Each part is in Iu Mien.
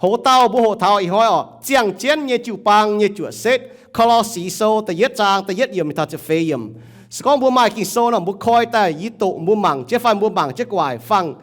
Hoz dauh mbuo hoqc taux ih hnoi orqc, ziangh jienv nyei jiu-baang nyei juoqc setv, Ko^lo^si Sou da'yietv zaang da'yietv yiemc mingh taux ziepc feix yiemc. Se gorngv mbuo maaih Ging-Sou nor, mbuo koi daaih yie doqc mbuo mangc jienv fai mbuo mangc jienv gu'nguaaic fangx,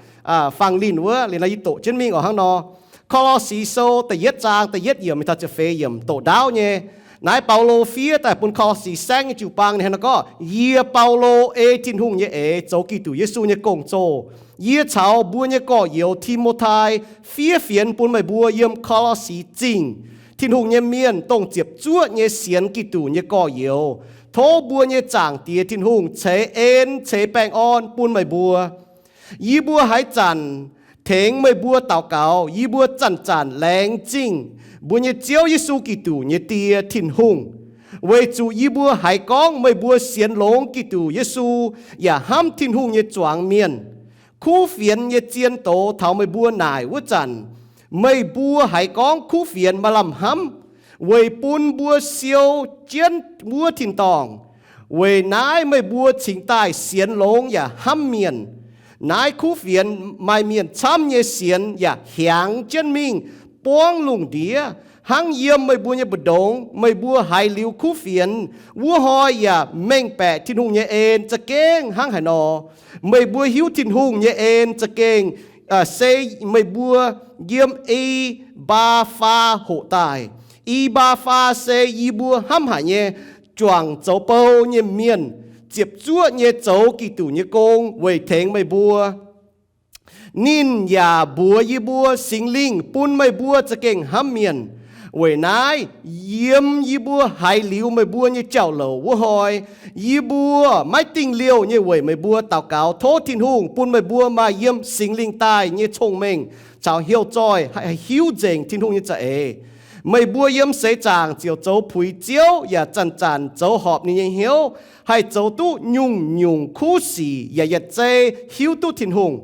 fangx linh wuov, liuz nor yie doqc jienv mingh oc hnangv nor. Ko^lo^si Sou da'yietv zaang da'yietv yiemc mingh taux ziepc feix yiemc doqc ndaauv nyei. Naaiv Baulo fiev daaih bun Ko^lo^si saengv nyei jiu-baang ninh hnangv naaiv gorngv, Yie Baulo ei Tin-Hungh nyei eix zoux Giduc Yesu nyei gong-zoh. Yie caux mbuo nyei gorx-youz Ti^mo^tai fiev fienx bun meih mbuo yiem Ko^lo^si Zingh, Tin-Hungh nyei mienh, dongh ziepc zuoqv nyei sienx Giduc nyei gorx-youz. Tov mbuo nyei Zaangc Diex Tin-Hungh ceix en ceix baengh orn bun meih mbuo. Yie mbuo haaix zanc tengx meih mbuo daux gaux, yie mbuo zanc-zanc laengz zingh mbuo nyei Ziouv Yesu Giduc nyei Die, Tin-Hungh, weic zuqc yie mbuo haiz gorngv meih mbuo sienx longx Giduc Yesu yaac hnamv Tin-Hungh nyei zuangx mienh. Kuv fienx nyei zien doz taux meih mbuo naaic wuov zanc, meih mbuo haiz gorngv kuv fienx maaih lamh hnamv, weic bun mbuo siou jienv wuov tin-dorngh. Weic naaiv meih mbuo cingx daaih sienx longx yaac hnamv mienh. Naaiv kuv fienx maaih mienh camv nyei sienx yaac hiaangx jienv mingh buangv lungh ndiev, hnangv yiem meih mbuo nyei mbu'ndongx meih mbuo haiz liuz kuv fienx wuov hnoi yaac mengh baeqc Tin-Hungh nyei en za'gengh hnangv haaix nor. Meih mbuo hiuv Tin-Hungh nyei en za'gengh se meih mbuo yiem I^mbaa^faa hoqc daaih. I^mbaa^faa se yie mbuo hnamv haic nyei juangc zoux bou nyei mienh, ziepc zuoqv nyei zoux Giduc nyei gong weic tengx meih mbuo. Ninh yaac mbuox yie mbuo Singx Lingh bun meih mbuo za'gengh hnamv mienh. Weic naaiv, yiem yie mbuo haiz liuz meih mbuo nyei jauv-louc wuov hnoi, yie mbuo maiv dingh liouh nyei weic meih mbuo daux gaux tov Tin-Hungh bun meih mbuo maaih yiem Singx Lingh daaih nyei cong-mengh caux heuc zoih, haih hiuv nzengc Tin-Hungh nyei za'eix. Meih mbuo yiem seix zaangc ziouc zoux puix Ziouv yaac zanc-zanc zoux horpc ninh nyei hnyouv, haih zoux duqv nyungc-nyungc kuv sic yaac yietc zei hiuv duqv Tin-Hungh.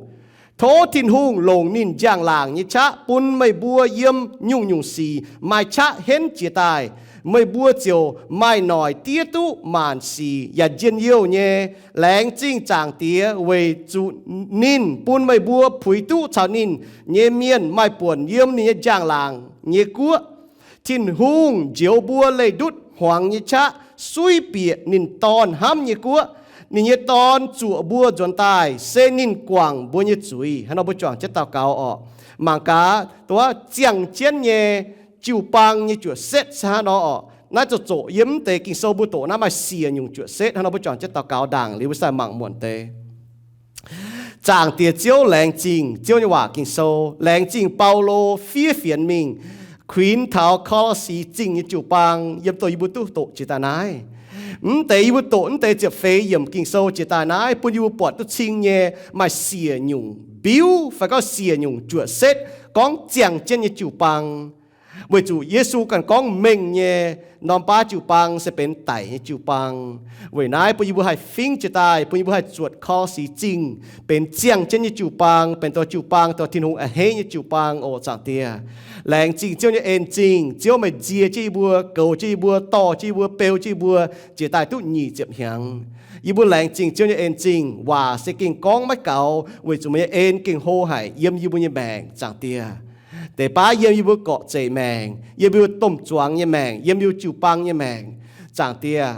Tov Tin-Hungh longc ninh njang-laangc nyei qaqv bun meih mbuo yiem nyungc-nyungc sic maaih qaqv henv jiez daaih. Meih mbuo ziouc maaih noic diev duqv maanc sic yaac njien-youh nyei. Laengz zingh Zaangc Diex weic zuqc ninh bun meih mbuo puix duqv caux ninh nyei mienh maaih buonc yiem ninh nyei njang-laangc nyei guoqv. Tin-Hungh njoux mbuo leih ndutv hmuangx nyei qaqv suiv bieqc ninh Dorn hnamv nyei guoqv. Ninh nyei Dorn zuoqc mbuo nzuonx daaih se ninh guangc mbuo nyei zuiz. Hnangv nor mbuo juangc jienv daux gaux orqc. Mangc gaax, dongh ziangh jienv nyei jiu-baang nyei juoqc setv se hnangv nor orqc. Naaiv zoqc zoqc yiem mv deix Ging-Sou mbuo doqc naaiv maaih siec nyungc juoqc setv. Hnangv nor mbuo juangc jienv daux gaux ndaangc liuz mbuo sai mangc muonc deix. Zaangc Diex Ziouv, laengz zingh Ziouv nyei waac Ging-Sou, laengz zingh Baulo fiev fienx mingh kuinx taux Ko^lo^si Zingh nyei jiu-baang yiem dongh yie mbuo duqv doqc jiex daaih naaiv. Mv deix yie mbuo doqc mv deix ziepc feix yiemc Ging-Sou jiex daaih naaiv bun yie mbuo buatc duqv cing nyei maaih siec nyungc mbiuv fai gorngv siec nyungc juoqc setv gorngv ziangh jienv nyei jiu-baang. Weic zuqc Yesu ganh gorngv mengh nyei norm baav jiu-baang se benx daic nyei jiu-baang. Weic naaiv bun yie mbuo haih fingv jiex daaih, bun yie mbuo haih zuotc Ko^lo^si Zingh benx ziangh jienv nyei jiu-baang, benx dongh jiu-baang dongh Tin-Hungh a'hneiv nyei jiu-baang oc Zaangc Diex. Laengz zingh Ziouv nyei en zingh. Ziouv meih nzie jienv yie mbuo, goux jienv yie mbuo, dorh jienv yie mbuo, beu jienv yie mbuo jiex daaih duqv nyic ziepc hnyangx. Yie mbuo laengz zingh Ziouv nyei en zingh. Waac se gengh gorngv maiv gaux weic zuqc meih nyei en gengh hlo haic yiem yie mbuo nyei maengc Zaangc Diex. Deix baav yiem yie mbuo gorqv-zeic maengc, yiem yie mbuo domh zuangx nyei maengc, yiem yie mbuo jiu-baang nyei maengc Zaangc Diex,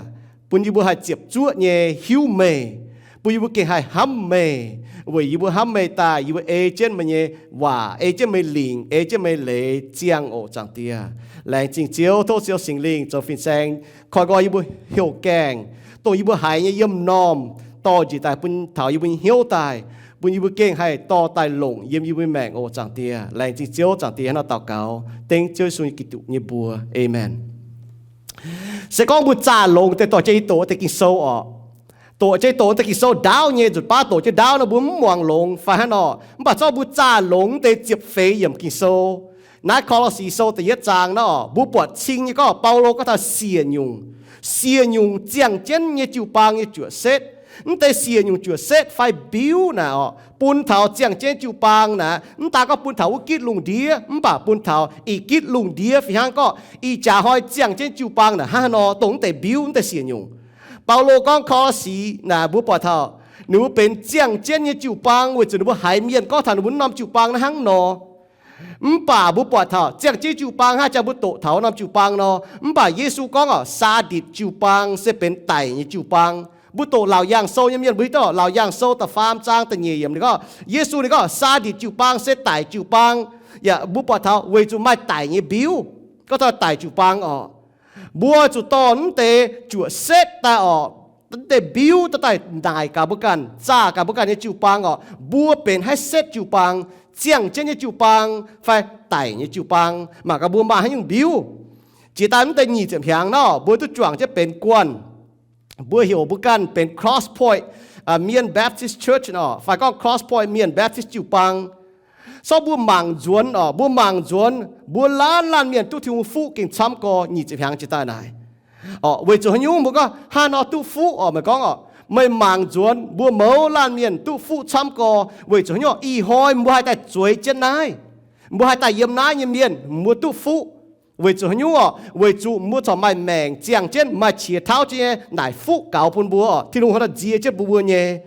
bun yie mbuo haih ziepc zuoqv nyei hiuv meih, bun yie mbuo gengh haih hnamv meih, weic yie mbuo hnamv meih daaih yie mbuo ei jienv meih nyei waac, ei jienv meih lingc, ei jienv meih leiz ziangh oc Zaangc Diex. Laengz zingh Ziouv, tov Ziouv Singx Lingh zoux fin-saeng koi nqoi yie mbuo heuc gaengh, dongh yie mbuo haiz nyei yiem m'normh dorh njiec daaih bun taux yie mbuo nyei hnyouv daaih, bun yie mbuo gengh haih dorh daaih longc yiem yie mbuo nyei maengc oc Zaangc Diex. Laengz zingh Ziouv Zaangc Diex hnangv nor daux gaux dengv Ziouv Yesu nyei Giduc nyei mbuox. Aamen. Se gorngv mbuo zaah longx deix dorh jienv yie doqc deix Ging-Sou orqc, doqc jienv doqc deix Ging-Sou ndaauv nyei nzunc baav doqc jienv ndaauv nor mbuo mv muangx longx fai hnangv nor, mv baac zorqv mbuo zaah longx deix ziepc feix yiemc Ging-Sou. Naaiv Ko^lo^si Sou da'yietv zaang nor mbuo buatc cing nyei gorngv Baulo gorngv taux siec nyungc, siec nyungc ziangh jienv nyei jiu-baang nyei juoqc setv. Mv deix siec nyungc juoqc setv fai mbiuv naaic orqc, bun taux ziangh jienv jiu-baang naaic, mv daaih gorngv bun taux wuov gitv lungh ndiev, mv baac bun taux ih gitv lungh ndiev fih hnangv gorngv ih jaax hnoi ziangh jienv jiu-baang naaic hnangv haaix nor, dongh mv deix mbiuv, mv deix siec nyungc. Baulo gorngv Ko^lo^si naaic mbuo buatc taux ninh mbuo benx ziangh jienv nyei jiu-baang weic zuqc ninh mbuo haiz mienh gorngv taux ninh mbuo norm jiu-baang naaiv hnangv nor. Mv baac mbuo buatc taux ziangh jienv jiu-baang hnangv jang mbuo doqc taux norm jiu-baang nor, mv baac Yesu gorngv oc, Saaditc jiu-baang se benx daic nyei jiu-baang. Mbuo doqc Laauc Yaangh Sou nyei mienh mbuo hiuv duqv Laauc Yaangh Sou da'faam zaang da'nyeic yiemc ninh gorngv, Yesu ninh gorngv Saaditc jiu-baang se daic jiu-baang. Yaac mbuo buatc taux weic zuqc maaih daic nyei mbiuv, gorngv taux daic jiu-baang oc. Mbuo zuqc dorh mv deix juoqc setv daaih oc, mv deix mbiuv daaih naaic gaax mbuo ganh, zaah gaax mbuo ganh nyei jiu-baang oc. Mbuo benx haaix setv jiu-baang, ziangh jienv nyei jiu-baang fai daic nyei jiu-baang, mangc gaax mbuo maaih haaix nyungc mbiuv. Jiex daaih mv deix nyic ziepc hnyangx nor, mbuo duqv juangc jienv benx guanh. Mbuo heuc mbuo ganh benx Cross Point Mien Baptist Church oc, fai gorngv Cross Point Mien Baptist jiu-baang. Sortv mbuo mangc nzuonx oc, mbuo mangc nzuonx, mbuo laanh laanh mienh duqv Tin-Hungh fuqv gengh camv gorx nyic ziepc hnyangx jiex daaih naaic. Weic zuqc haaix nyungc mbuo gorngv haaix nor duqv fuqv oc? Meih gorngv oc, meih mangc nzuonx mbuo mouz laanh mienh duqv fuqv camv gorx weic zuqc haaix nyungc? Ih hnoi mbuo haih daaih zueiz jienv naaiv, mbuo haih daaih yiem naaiv nyei mienh mbuo duqv fuqv weic zuqc haaix nyungc oc? Weic zuqc mbuo corc maaih maengc ziangh jienv, maaih qiex tauv jienv nyei naaic fuqv gaux bun mbuo oc. Tin-Hungh hnangv naaiv nziex jienv mbuo mbuo nyei.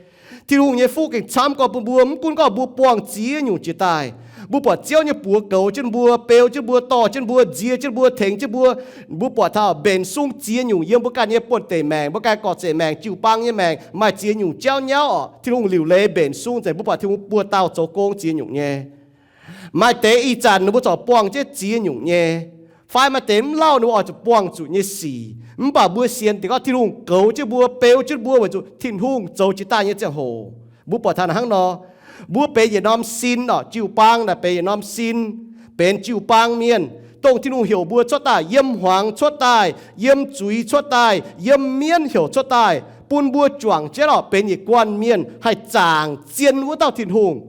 Tin-Hungh nyei fuqv gengh camv gorx bun mbuo. Mv gunv gorngv mbuo buangh ziex nyungc jiex daaih, mbuo buatc Ziouv nyei buoz goux jienv mbuo, beu jienv mbuo, dorh jienv mbuo, nziex jienv mbuo, tengx jienv mbuo. Mbuo buatc taux mbenc sung ziex nyungc yiem mbuo ganh nyei buonv-deic maengc, mbuo ganh gorqv-zeqc maengc, jiu-baang nyei maengc maaih ziex nyungc jauv nyauv oc. Tin-Hungh liuc leiz mbenc sung nzengc. Mbuo buatc Tin-Hungh buoz dauh zoux gong ziex nyungc nyei. Maaih deix ih zanc ninh mbuo corc buangh jienv ziex nyungc nyei, fai maaih deix mv lauh ninh mbuo oix zuqc buangh zuqc nyei sic. Mv baac mbuo sienx dingc gorngv Tin-Hungh goux jienv mbuo, beu jienv mbuo weic zuqc Tin-Hungh zoux jiex daaih nyei ziangh hoc. Mbuo buatc taux hnangv nor, mbuo benx yietc norm sin oc. Jiu-baang naaic benx yietc norm sin, benx jiu-baang mienh, dongh Tin-Hungh heuc mbuo cuotv daaih, yiem hmuangx cuotv daaih, yiem zuiz cuotv daaih, yiem mienv heuc cuotv daaih, bun mbuo juangc jienv oc benx yietc guanh mienh haih zaangc zien wuov dauh Tin-Hungh.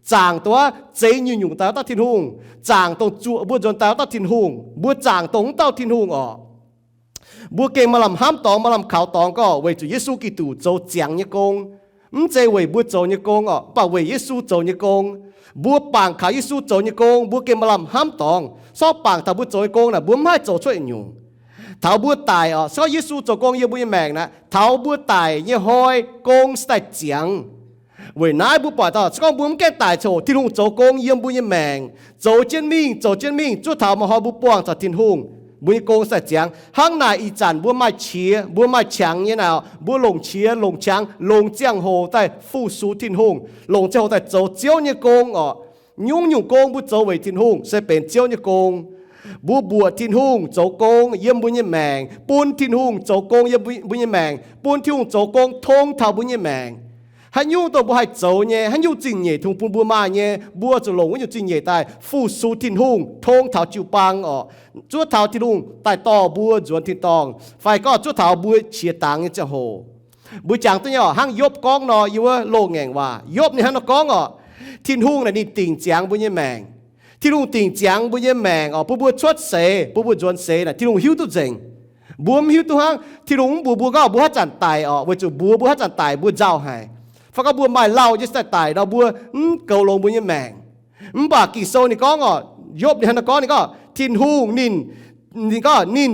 Zaangc dongh wuov zeix nyungc-nyungc daaih wuov dauh Tin-Hungh, zaangc dongh zuoqc mbuo nzuonx daaih wuov dauh Tin-Hungh. Mbuo zaangc dongh wuov dauh Tin-Hungh oc. Mbuo gengh maaih lamh hnamv dorngx, maaih lamh kaux dorngx gorngv weic zuqc Yesu Giduc zoux ziangx nyei gong, mv zeiz weic mbuo zoux nyei gong oc, mv baac weic Yesu zoux nyei gong. Mbuo bangc kaux Yesu zoux nyei gong, mbuo gengh maaih lamh hnamv dorngx. Sortv bangc taux mbuo zoux nyei gong naaic, mbuo mv haih zoux cuotv nyungc. Taux mbuo daic oc, se gorngv Yesu zoux gong yiem mbuo nyei maengc naaic, taux mbuo daic nyei hnoi gong se daaih ziangx. Weic naaiv mbuo buatc dauh se gorngv mbuo mv gaengh daic ziangh hoc, Tin-Hungh zoux gong yiem mbuo nyei maengc, zoux jienv mingh, zoux jienv mingh, zuov taux maaih hnoi mbuo buangh zuqc Tin-Hungh, mbuo nyei gong se daaih ziangx. Hnangv naaic ih zanc mbuo maaih qiex, mbuo maaih qangx nyei naaic, mbuo longc qiex, longc qangx, longc ziangh hoc daaih fu-sux Tin-Hungh, longc ziangh hoc daaih zoux Ziouv nyei gong oc. Nyungc-nyungc gong mbuo zoux weic Tin-Hungh se benx Ziouv nyei gong. Mbuo mbuoqc Tin-Hungh zoux gong yiem mbuo nyei maengc, bun Tin-Hungh zoux gong yiem mbuo nyei maengc, bun Tin-Hungh zoux gong tong taux mbuo nyei maengc. Haaix nyungc dongh mbuo haih zoux nyei, haaix nyungc zingh nyeic Tin-Hungh bun mbuo maaih nyei, mbuo zuqc longc wuov nyungc zingh nyeic daaih fu-sux Tin-Hungh, tong taux jiu-baang oc, zuov taux Tin-Hungh daaih dorh mbuo nzuonx tin-dorngh, fai gorngv zuov taux mbuo qiex dangx nyei ziangh hoc. Mbuo jangx duqv nyei oc, hnangv Yopv gorngv nor, yiem wuov loz-ngaengc waac Yopv ninh hnangv nor gorngv oc, Tin-Hungh naaic ninh dingc ziangx mbuo nyei maengc. Tin-Hungh dingc ziangx mbuo nyei maengc oc, bun mbuo cuotv seix, bun mbuo nzuonx seix naaic, Tin-Hungh hiuv duqv nzengc. Mbuo mv hiuv duqv hnangv. Tin-Hungh mv mbuox mbuo gorngv mbuo haaix zanc daic oc, weic zuqc mbuox mbuo haaix zanc daic mbuo nzauh haic. Fai gorngv mbuo maaih lauh nyei se daaih daic nor, mbuo mv goux longx mbuo nyei maengc. Mv baac Ging-Sou ninh gorngv oc, Yopv ninh hnangv nor gorngv, ninh gorngv Tin-Hungh ninh, ninh gorngv ninh,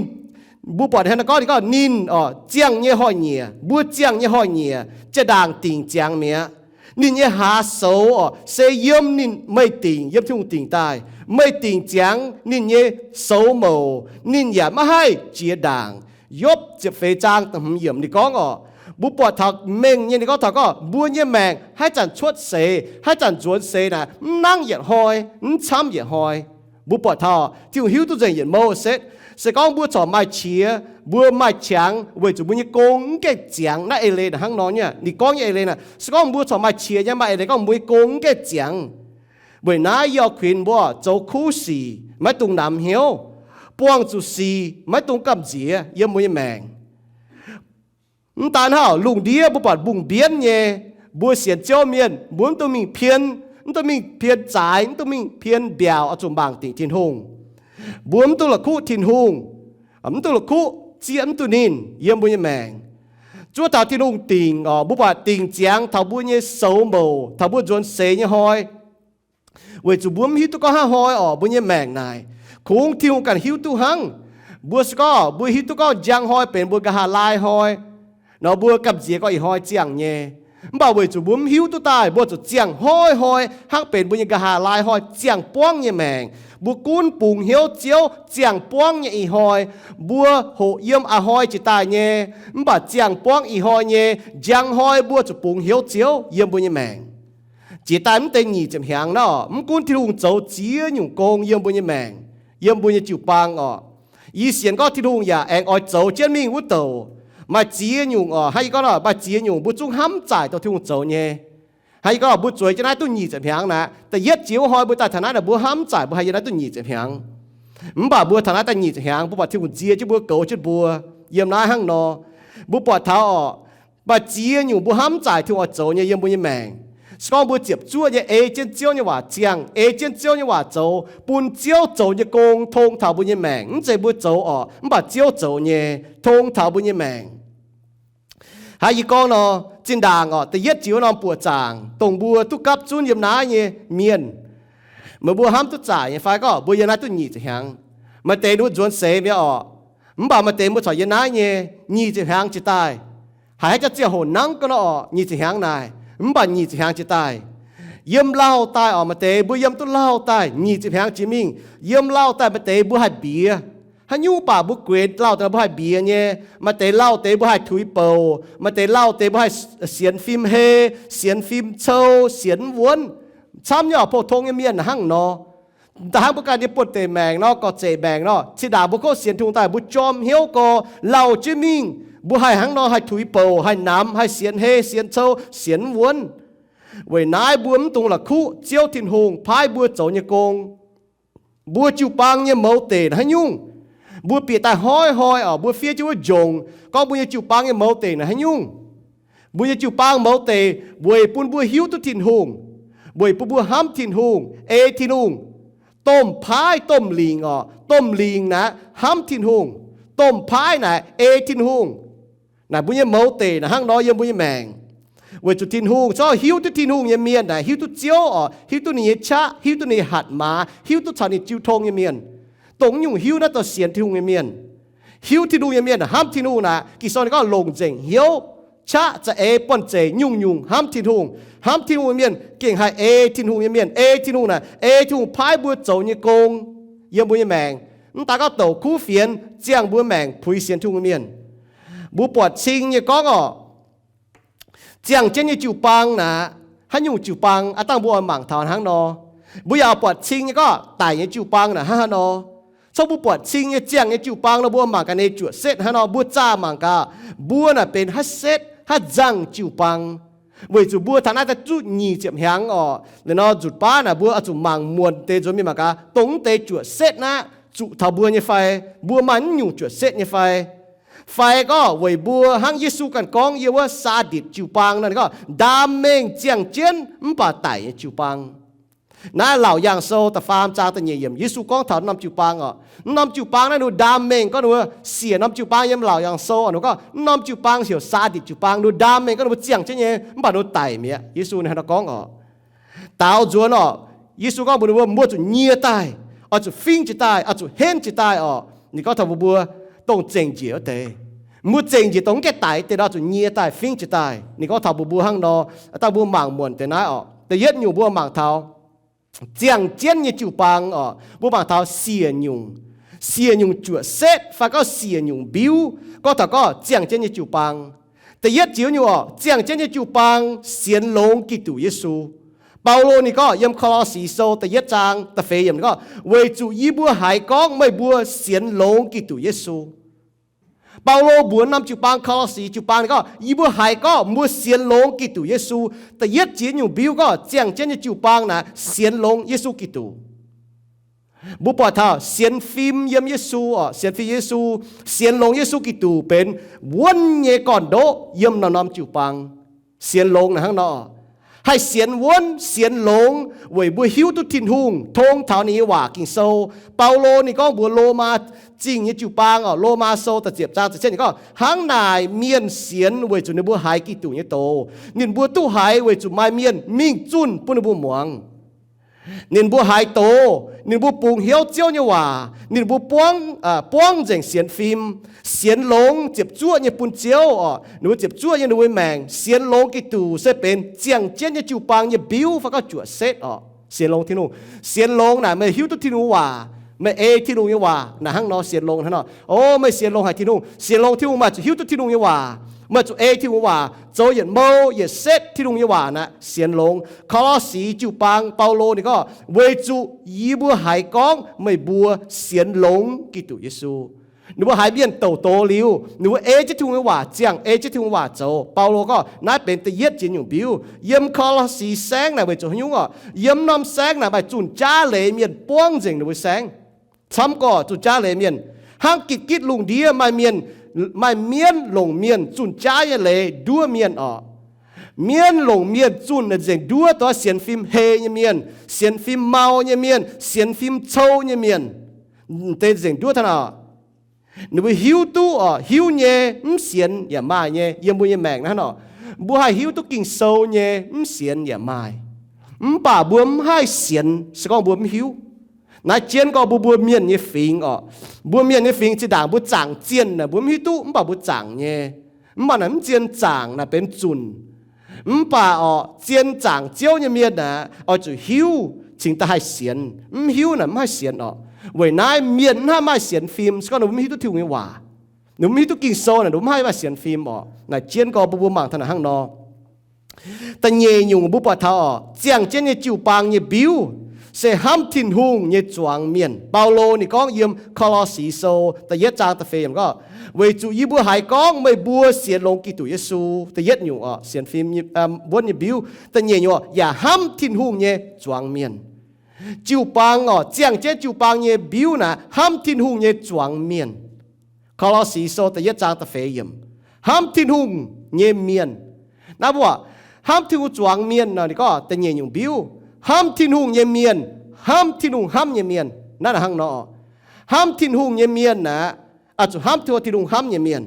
mbuo buatc ninh hnangv nor gorngv, ninh gorngv ninh oc, ziangh nyei hnoi-nyieqc, mbuo ziangh nyei hnoi-nyieqc, jaa-ndaangc dingc ziangx mi'aqv. Ninh nyei hlaax soux oc, se yiem ninh, meih dingc, yiem Tin-Hungh dingc daaih. Meih dingc ziangx ninh nyei soux mouc, ninh yaac maiv haih jiex ndaangc. Yopv ziepc feix zaang da'hmz yiemc ninh gorngv oc, mbuo buatc taux mengh nyei ninh gorngv taux gorngv mbuo nyei maengc haaix zanc cuotv seix, haaix zanc nzuonx seix naaic, mv nangv yietc hnoi, mv camv yietc hnoi. Mbuo buatc taux Tin-Hungh hiuv duqv nzengc yietc mouh setv. Se gorngv mbuo corc maaih qiex, mbuo maaih qangx weic zuqc mbuo nyei gong mv gaengh ziangx, naaiv eix leiz naaic hnangv nor nyei. Ninh gorngv nyei eix leiz naaic, se gorngv mbuo corc maaih qiex nyei, maaih eix leiz gorngv mbuo nyei gong mv gaengh ziangx. Weic naaiv yie oix kuinx mbuo zoux kuv sic maiv dungx namx hnyouv, buangh zuqc sic maiv dungx gamh nziex yiem mbuo nyei maengc. Mv daan hnangv, lungh ndiev mbuo buatc mbungh mbienv nyei, mbuo sienx Ziouv mienh, mbuo mv dungx mingh pien, mv dungx mingh pien zaaix, mv dungx mingh pien mbiaauc oix zuqc mangc dingc Tin-Hungh. Mbuo mv dungx la'kuqv Tin-Hungh, mv dungx la'kuqv zieqv mv duqv ninh yiem mbuo nyei maengc. Zuov taux Tin-Hungh dingc oc, mbuo buatc dingc ziangx taux mbuo nyei soux mouc, taux mbuo nzuonx seix nyei hnoi. Weic zuqc mbuo mv hiuv duqv gorngv haaix hnoi oc, mbuo nyei maengc naaic, kungx Tin-Hungh ganh hiuv duqv hnangv. Mbuo se gorngv mbuo hiuv duqv gorngv njang hnoi benx mbuo nqa'haav laai hnoi nor, mbuo gamh nziex gorngv ih hnoi ziangh nyei. Mv baac weic zuqc mbuo mv hiuv duqv daaih, mbuo zuqc ziangh hnoi-hnoi hnangv benx mbuo nyei nqa'haav laai hnoi ziangh buangv nyei maengc. Mbuo gunv bungx hnyouv Ziouv ziangh buangv nyei ih hnoi, mbuo hoqc yiem a'hnoi jiex daaih nyei, mv baac ziangh buangv ih hnoi nyei njang hnoi mbuo zuqc bungx hnyouv Ziouv yiem mbuo nyei maengc. Jiex daaih mv deix nyic ziepc hnyangx nor, mv gunv Tin-Hungh zoux ziex nyungc gong yiem mbuo nyei maengc, yiem mbuo nyei jiu-baang orqc. Yie sienx gorngv Tin-Hungh yaac aengx oix zoux jienv mingh wuov douc. Maaih ziex nyungc orqc, hnangv yie gorngv nor, maaih ziex nyungc mbuo zungv hnamv zaaic dongh Tin-Hungh zoux nyei. Hnangv yie gorngv mbuo zueiz jienv naaiv duqv nyic ziepc hnyangx naaic, da'yietv jiex wuov hnoi mbuo daaih taux naaiv naaic mbuo hnamv zaaic mbuo haih yiem naaiv duqv nyic ziepc hnyangx. Mv baac mbuo taux naaiv daaih nyic ziepc hnyangx, mbuo buatc Tin-Hungh nzie jienv mbuo, goux jienv mbuo yiem naaiv hnangv nor. Mbuo buatc taux orqc, maaih ziex nyungc mbuo hnamv zaaic Tin-Hungh oix zoux nyei yiem mbuo nyei maengc. Se gorngv mbuo ziepc zuoqv nyei ei jienv Ziouv nyei waac ziangh, ei jienv Ziouv nyei waac zoux, bun Ziouv zoux nyei gong tong taux mbuo nyei maengc. Mv zeiz mbuo zoux orqc, mv baac Ziouv zoux nyei tong taux mbuo nyei maengc. Hnangv yie gorngv nor, zinh ndaangc orqc, da'yietv jiex wuov norm buoqc zaangc dongh mbuo duqv gapv zunv yiem naaiv nyei mienh, meih mbuo hnamv duqv zaaic nyei fai gorngv mbuo yiem naaiv duqv nyic ziepc hnyangx? Maaih deix ninh mbuo nzuonx seix mi'aqv orqc. Mv baac maaih deix mbuo corc yiem naaiv nyei nyic ziepc hnyangx jiex daaih. Haiz haaix jaax ziangh hoc nangv ga'naaiv orqc, nyic ziepc hnyangx naaic, mv baac nyic ziepc hnyangx jiex daaih, yiem lauh daaih orqc, maaih deix mbuo yiem duqv lauh daaih nyic ziepc hnyangx jiex mingh. Yiem lauh daaih maaih deix mbuo haih mbiex. Haaix nyungc baac mbuo guenx lauh daaih mbuo haih mbiex nyei. Maaih deix lauh deix mbuo haih tuix bouc, maaih deix lauh deix mbuo haih sienx fim hei, sienx fim cou, sienx mv wuonv. Camv nyei orqc, pou-tong nyei mienh hnangv nor. Da'hnangv mbuo ganh nyei buonv-deic maengc nor, gorx-zeic maengc nor, zinh ndaangc mbuo kov sienx Tin-Hungh daaih mbuo jorm hnyouv gorx lauh jienv mingh, mbuo haih hnangv nor haih tuix bouc, haih namx, haih sienx hei, sienx cou, sienx mv wuonv. Weic naaiv mbuo mv dungx la'kuqv Ziouv Tin-Hungh paaiv mbuo zoux nyei gong. Mbuo jiu-baang nyei mouz deic naaiv haaix nyungc? Mbuo bieqc daaih hnoi-hnoi orqc, mbuo fiev jienv wuov njongc gorngv mbuo nyei jiu-baang nyei mouz deic naaiv haaix nyungc? Mbuo nyei jiu-baang mouz deic weic bun mbuo hiuv duqv Tin-Hungh, weic bun mbuo hnamv Tin-Hungh, ei Tin-Hungh. Domh paaiv domh lingc orqc, domh lingc naaic hnamv Tin-Hungh, domh paaiv naaic ei Tin-Hungh. Naaic mbuo nyei mouz deic naaic hnangv nor yiem mbuo nyei maengc. Weic zuqc Tin-Hungh, zorqv hiuv duqv Tin-Hungh nyei mienh naaic hiuv duqv Ziouv orqc, hiuv duqv ninh nyei qaqv, hiuv duqv ninh nyei hatc maaz, hiuv duqv caux ninh jiu tong nyei mienh. Dongh nyungc hiuv naaiv dongh sienx Tin-Hungh nyei mienh. Hiuv Tin-Hungh nyei mienh hnamv Tin-Hungh naaic, Ging-Sou ninh gorngv longc nzengc hnyouv, qaqv za'eix buonv-zeic nyungc-nyungc hnamv Tin-Hungh. Hnamv Tin-Hungh nyei mienh gengh haih ei Tin-Hungh nyei mienh, ei Tin-Hungh naaic, ei Tin-Hungh paaiv mbuo zoux nyei gong yiem mbuo nyei maengc. Mv daaih gorngv douc kuv fienx ziangh mbuo maengc puix sienx Tin-Hungh nyei mienh. Mbuo buatc cing nyei gorngv orqc, ziangh jienv nyei jiu-baang naaic, haaix nyungc jiu-baang aav dangh mbuo oix mangc taux hnangv nor. Mbuo yaac buatc cing nyei gorngv daic nyei jiu-baang naaic hnangv haaix nor. Cong mbuo buatc cing nyei ziangh nyei jiu-baang nor, mbuo mangc gaax ninh zuoqc setv hnangv nor, mbuo zaah mangc gaax, mbuo naaic benx haaix setv, haaix nzangh jiu-baang. Weic zuqc mbuo taux naaiv daaih duqv nyic ziepc hnyangx orqc, liuz nor nzutc baav naaic mbuo oix zuqc mangc muonc deix nzuonx mingh mangc gaax, dongh mv deix zuoqc setv naaiv zuqc taux mbuo nyei fai, mbuo maaih mv nyungc zuoqc setv nyei fai. Fai gorngv weic mbuo hnangv Yesu ganh gorngv yiem wuov Saaditc jiu-baang nor, ninh gorngv ndaam mengh ziangh jienv mv baac daic nyei jiu-baang. Naaiv Laauc Yaangh Sou da'faam zaang da'nyeic yiemc, Yesu gorngv taux norm jiu-baang orqc. Mv norm jiu-baang naaiv ninh ndaam mengh gorngv ninh mbuo siec norm jiu-baang yiem Laauc Yaangh Sou orqc, ninh gorngv mv norm jiu-baang heuc Saaditc jiu-baang, ninh ndaam mengh gorngv ninh mbuo ziangh jienv nyei, mv baac ninh daic mi'aqv. Yesu ninh hnangv nor gorngv orqc. Daaux nzuonx orqc, Yesu gorngv mbuox ninh mbuo, mbuo zuqc nyie daaih, oix zuqc fingv jiex daaih, oix zuqc henv jiex daaih orqc. Ninh gorngv taux mbuox mbuo, dongh zengc njiec wuov deix, mbuo zengc njiec dongh mv gaengh daic deix nor, zuqc nyie daaih, fingv jiex daaih. Ninh gorngv taux mbuox mbuo hnangv nor. Dangh mbuo mangc muonc deix naaiv orqc, da'yietv nyungc mbuo mangc taux ziangh jienv nyei jiu-baang orqc, mbuo mangc taux siec nyungc, siec nyungc juoqc setv fai gorngv siec nyungc mbiuv, gorngv taux gorngv ziangh jienv nyei jiu-baang. Da'yietv jiex nyungc orqc, ziangh jienv nyei jiu-baang sienx longx Giduc Yesu. Baulo ninh gorngv yiem Ko^lo^si Sou da'yietv zaang da'feix yiemc ninh gorngv, weic zuqc yie mbuo haiz gorngv meih mbuo sienx longx Giduc Yesu. Baulo mbuox norm jiu-baang, Ko^lo^si jiu-baang ninh gorngv, yie mbuo haiz gorngv mbuo sienx longx Giduc Yesu. Da'yietv jiex nyungc mbiuv gorngv ziangh jienv nyei jiu-baang naaic sienx longx Yesu Giduc. Mbuo buatc taux sienx fim yiem Yesu orqc, sienx fim Yesu, sienx longx Yesu Giduc benx wuonv nyei gorn-ndoqv yiem norm-norm jiu-baang. Sienx longx naaic hnangv nor, haih sienx wuonv sienx longx weic mbuo hiuv duqv Tin-Hungh, tong taux ninh nyei waac Ging-Sou. Baulo ninh gorngv mbuox Lomaa Zingh nyei jiu-baang orqc, Lomaa Sou da'ziepc zaang ziepc cietv ninh gorngv, hnangv naaic mienh sienx weic zuqc ninh mbuo haiz Giduc nyei doz. Ninh mbuo duqv haiz weic zuqc maaih mienh mingh zunh bun ninh mbuo muangx. Ninh mbuo haiz doz, ninh mbuo bungx hnyouv Ziouv nyei waac, ninh mbuo buangv, buangv nzengc sienx fim, sienx longx ziepc zuoqv nyei bun Ziouv oc. Ninh mbuo ziepc zuoqv nyei ninh mbuo maengc, sienx longx Giduc se benx ziangh jienv nyei jiu-baang nyei mbiuv fai gorngv juoqc setv oc. Sienx longx Tin-Hungh. Sienx longx naaic meih hiuv duqv Tin-Hungh nyei waac, meih ei Tin-Hungh nyei waac naaic hnangv nor sienx longx hnangv nor. O, meih sienx longx haic Tin-Hungh. Sienx longx Tin-Hungh meih zuqc hiuv duqv Tin-Hungh nyei waac. Meih zuqc ei Tin-Hungh nyei waac, zoux yietc mouh yietc setv Tin-Hungh nyei waac naaic sienx longx. Ko^lo^si jiu-baang Baulo ninh gorngv, weic zuqc yie mbuo haiz gorngv meih mbuo sienx longx Giduc Yesu. Ninh mbuo haiz mienh douc doz liuz, ninh mbuo ei jienv Tin-Hungh nyei waac, ziangh ei jienv Tin-Hungh waac zoux. Baulo gorngv naaiv benx da'yietv jiex nyungc mbiuv. Yiem Ko^lo^si saengv naaic weic zuqc haaix nyungc oc? Yiem norm saengv naaic maaih zunh jaav leiz mienh buangv nzengc ninh mbuo saengv. Camv gorqv zunh jaav leiz mienh, hnangv gitv-gitv lungh ndiev maaih mienh, maaih mienv longc mienh zunh jaav nyei leiz nduov mienh oc. Mienv longc mienh zunh nzengc nduov dongh sienx fim heh nyei mienh, sienx fim mau nyei mienh, sienx fim cou nyei mienh. Deix nzengc nduov hnangv nor. Ninh mbuo hiuv duqv oc, hiuv nyei mv sienx yaac maaih nyei. Yiem mbuo nyei maengc hnangv nor, mbuo haih hiuv duqv Ging-Sou nyei mv sienx yaac maaih. Mv baac mbuo mv haih sienx se gorngv mbuo mv hiuv. Naaiv jienv gorngv mbuo, mbuo mienh nyei fingx oc. Mbuo mienh nyei fingx zinh ndaangc mbuo zaangc zienh naaic mbuo mv hiuv duqv, mv baac mbuo zaangc nyei. Mv baac naaic mv zien zaangc naaic benx zunc. Mv baac oc, zien zaangc Ziouv nyei mienh aeqv, oix zuqc hiuv cingx daaih haih sienx. Mv hiuv naaic mv haih sienx oc. Weic naaiv mienh mv haih maaih sienx fim se gorngv ninh mbuo mv hiuv duqv Tin-Hungh nyei waac. Ninh mbuo mv hiuv duqv Ging-Sou naaic, ninh mbuo mv haih maaih sienx fim oc. Naaic jienv gorngv mbuo, mbuo mangc taux naaic hnangv nor. Da'nyeic nyungc mbuo buatc taux oc, ziangh jienv nyei jiu-baang nyei mbiuv se hnamv Tin-Hungh nyei zuangx mienh. Baulo ninh gorngv yiem Ko^lo^si Sou da'yietv zaang da'feix yiemc gorngv, weic zuqc yie mbuo haiz gorngv meih mbuo sienx longx Giduc Yesu, da'yietv nyungc oc, sienx fim wuonv nyei mbiuv. Da'nyeic nyungc oc, yaac hnamv Tin-Hungh nyei zuangx mienh. Jiu-baang oc, ziangh jienv jiu-baang nyei mbiuv naaic hnamv Tin-Hungh nyei zuangx mienh. Ko^lo^si Sou da'yietv zaang da'feix yiemc, hnamv Tin-Hungh nyei mienh. Naaiv mbuo hnamv Tin-Hungh zuangx mienh nor, ninh gorngv da'nyeic nyungc mbiuv, hnamv Tin-Hungh nyei mienh, hnamv Tin-Hungh hnamv nyei mienh. Naaiv hnangv nor, hnamv Tin-Hungh nyei mienh aeqv, oix zuqc hnamv Tin-Hungh, Tin-Hungh hnamv nyei mienh.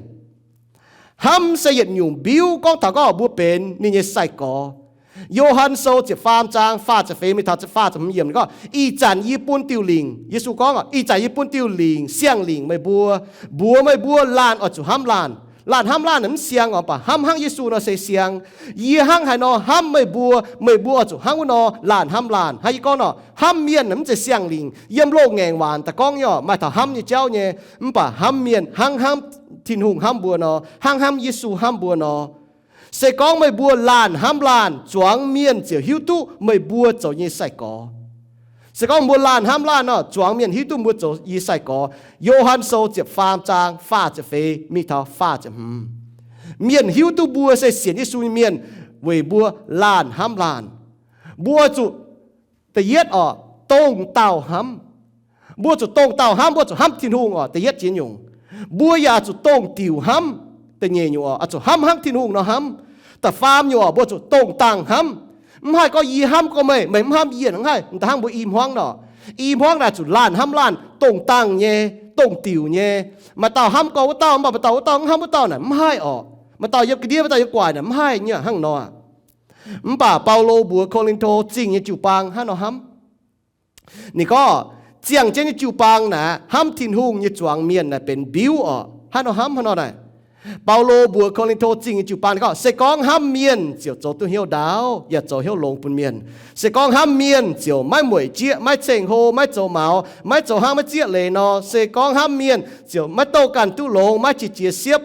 Hnamv se yietc nyungc mbiuv gorngv taux gorngv mbuo benx ninh nyei sai-gorx. Yo^han Sou ziepc faam zaang faah ziepc feix mingh taux faah ziepc hmz yiemc gorngv, ih zanc yie bun diuh lingc, Yesu gorngv, ih zanc yie bun diuh lingc, siang-lingc meih mbuo, mbuox meih mbuo laanh oix zuqc hnamv laanh. Laanh hnamv laanh mv siang oc, mv baac hnamv hnangv Yesu nor se siang. Yie hnangv haaix nor hnamv meih mbuo, meih mbuo oix zuqc hnangv wuov nor laanh hnamv laanh. Hnangv yie gorngv nor, hnamv mienh mv zeiz siang-lingc. Yiem loz-ngaengc waac daaih gorngv nyei oc, maaih taux hnamv nyei jauv nyei, mv baac hnamv mienh hnangv hnamv Tin-Hungh hnamv mbuo nor, hnangv hnamv Yesu hnamv mbuo nor. Se gorngv meih mbuo laanh hnamv laanh, zuangx mienh ziouc hiuv duqv meih mbuo zoux nyei sai-gorx. Se gorngv mbuo laanh hnamv laanh nor, zuangx mienh hiuv duqv mbuo zoux nyei sai-gorx. Yo^han Sou ziepc faam zaang faah ziepc feix mingh taux faah ziepc hmz. Mienh hiuv duqv mbuo se sienx Yesu nyei mienh weic mbuo laanh hnamv laanh. Mbuo zuqc da'yietv oc, dongh dauh hnamv. Mbuo zuqc dongh dauh hnamv, mbuo zuqc hnamv Tin-Hungh oc, da'yietv jiex nyungc. Mbuo yaac zuqc dongh diuc hnamv, da'nyeic nyungc oc, zuqc hnamv hnangv Tin-Hungh nor hnamv. Da'faam nyungc oc, mbuo zuqc dongh dangh hnamv. Mv haih gorngv yie hnamv gorngv meih, meih mv hnamv yie, hnangv haaix, hnangv mbuo i hmuangv nor. I hmuangv naaic zuqc laanh hnamv laanh, dongh dangh nyei, dongh diuc nyei. Maaih dauh hnamv gorngv wuov dauh, mv baac maaih dauh wuov dauh mv hnamv wuov dauh naaic mv haih oc. Maaih dauh yiem ga'ndiev, maaih dauh yiem gu'nguaaic naaic mv haih nyei hnangv nor. Mv baac Baulo mbuox Ko^lin^to Zingh nyei jiu-baang hnangv nor hnamv. Ninh gorngv, ziangh jienv nyei jiu-baang naaic hnamv Tin-Hungh nyei zuangx mienh naaic benx mbiuv oc. Hnangv nor hnamv hnangv nor naaic. Baulo mbuox Ko^lin^to Zingh nyei jiu-baang ninh gorngv, se gorngv hnamv mienh ziouc zoux duqv hnyouv ndaauv yaac zoux hnyouv longx bun mienh. Se gorngv hnamv mienh ziouc maiv mueic jieqv, maiv ceng-hlo, maiv zoux maux, maiv zoux hnangv maiv zieqv leiz nor, se gorngv hnamv mienh ziouc maiv douh ganh duqv longx, maiv qiex jiez siepv,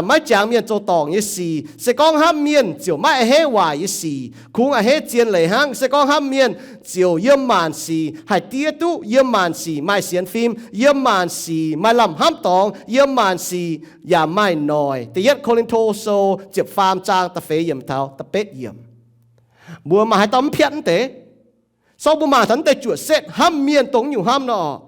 maiv jangx mienh zoux dorngc nyei sic. Se gorngv hnamv mienh ziouc maiv a'hneiv waaic nyei sic, kungx a'hneiv zien leiz hnangv. Se gorngv hnamv mienh ziouc yiem maanc sic haih diev duqv, yiem maanc sic maaih sienx fim, yiem maanc sic maaih lamh hnamv dorngx, yiem maanc sic yaac maaih noic. Da'yietv Ko^lin^to Sou ziepc faam zaang da'feix yiemc taux da'betv yiemc. Mbuo mangc haaix dauh mv piatv mv deix? Sorng mbuo mangc taux mv deix juoqc setv hnamv mienh dongh nyungc hnamv nor.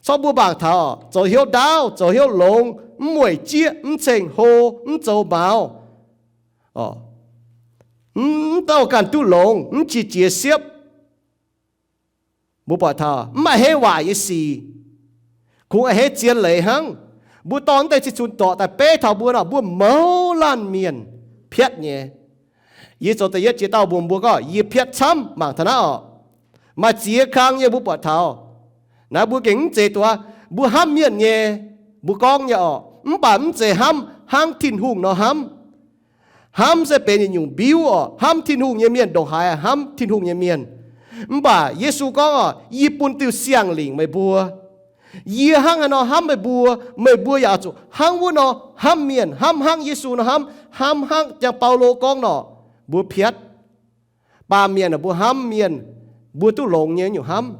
Sorng mbuo mangc taux zoux hnyouv ndaauv, zoux hnyouv longx, mv mueic jieqv, mv ceng-hlo, mv zoux maux, mv douh ganh duqv longx, mv qiex jiez siepv. Mbuo buatc taux mv a'hneiv waaic nyei sic, kungx a'hneiv zien leiz hnangv. Mbuo dorh mv deix cih cunx dorqc daaih beiv taux mbuo nor, mbuo mouz laanh mienh piatv nyei. Yie zoux da'yietv jiex dauh mbuox mbuo gorngv yie piatv camv, mangc taux naaiv oc. Maaih ziex kang nyei mbuo buatc taux. Naaiv mbuo gengh mv zeiz duqv mbuo hnamv mienh nyei, mbuo gorngv nyei orqc, mv baac mv zeiz hnamv hnangv Tin-Hungh nor hnamv. Hnamv se benx yietc nyungc mbiuv orqc. Hnamv Tin-Hungh nyei mienh ndongc haaix hnamv Tin-Hungh nyei mienh. Mv baac Yesu gorngv orqc, yie bun diuh siang-lingc meih mbuo. Yie hnangv haaix nor hnamv meih mbuo, meih mbuo yaac oix zuqc hnangv wuov nor hnamv mienh, hnamv hnangv Yesu nor hnamv, hnamv hnangv jangx Baulo gorngv nor, mbuo piatv. Baamh mienh mbuo hnamv mienh, mbuo duqv longx nyei nyungc hnamv.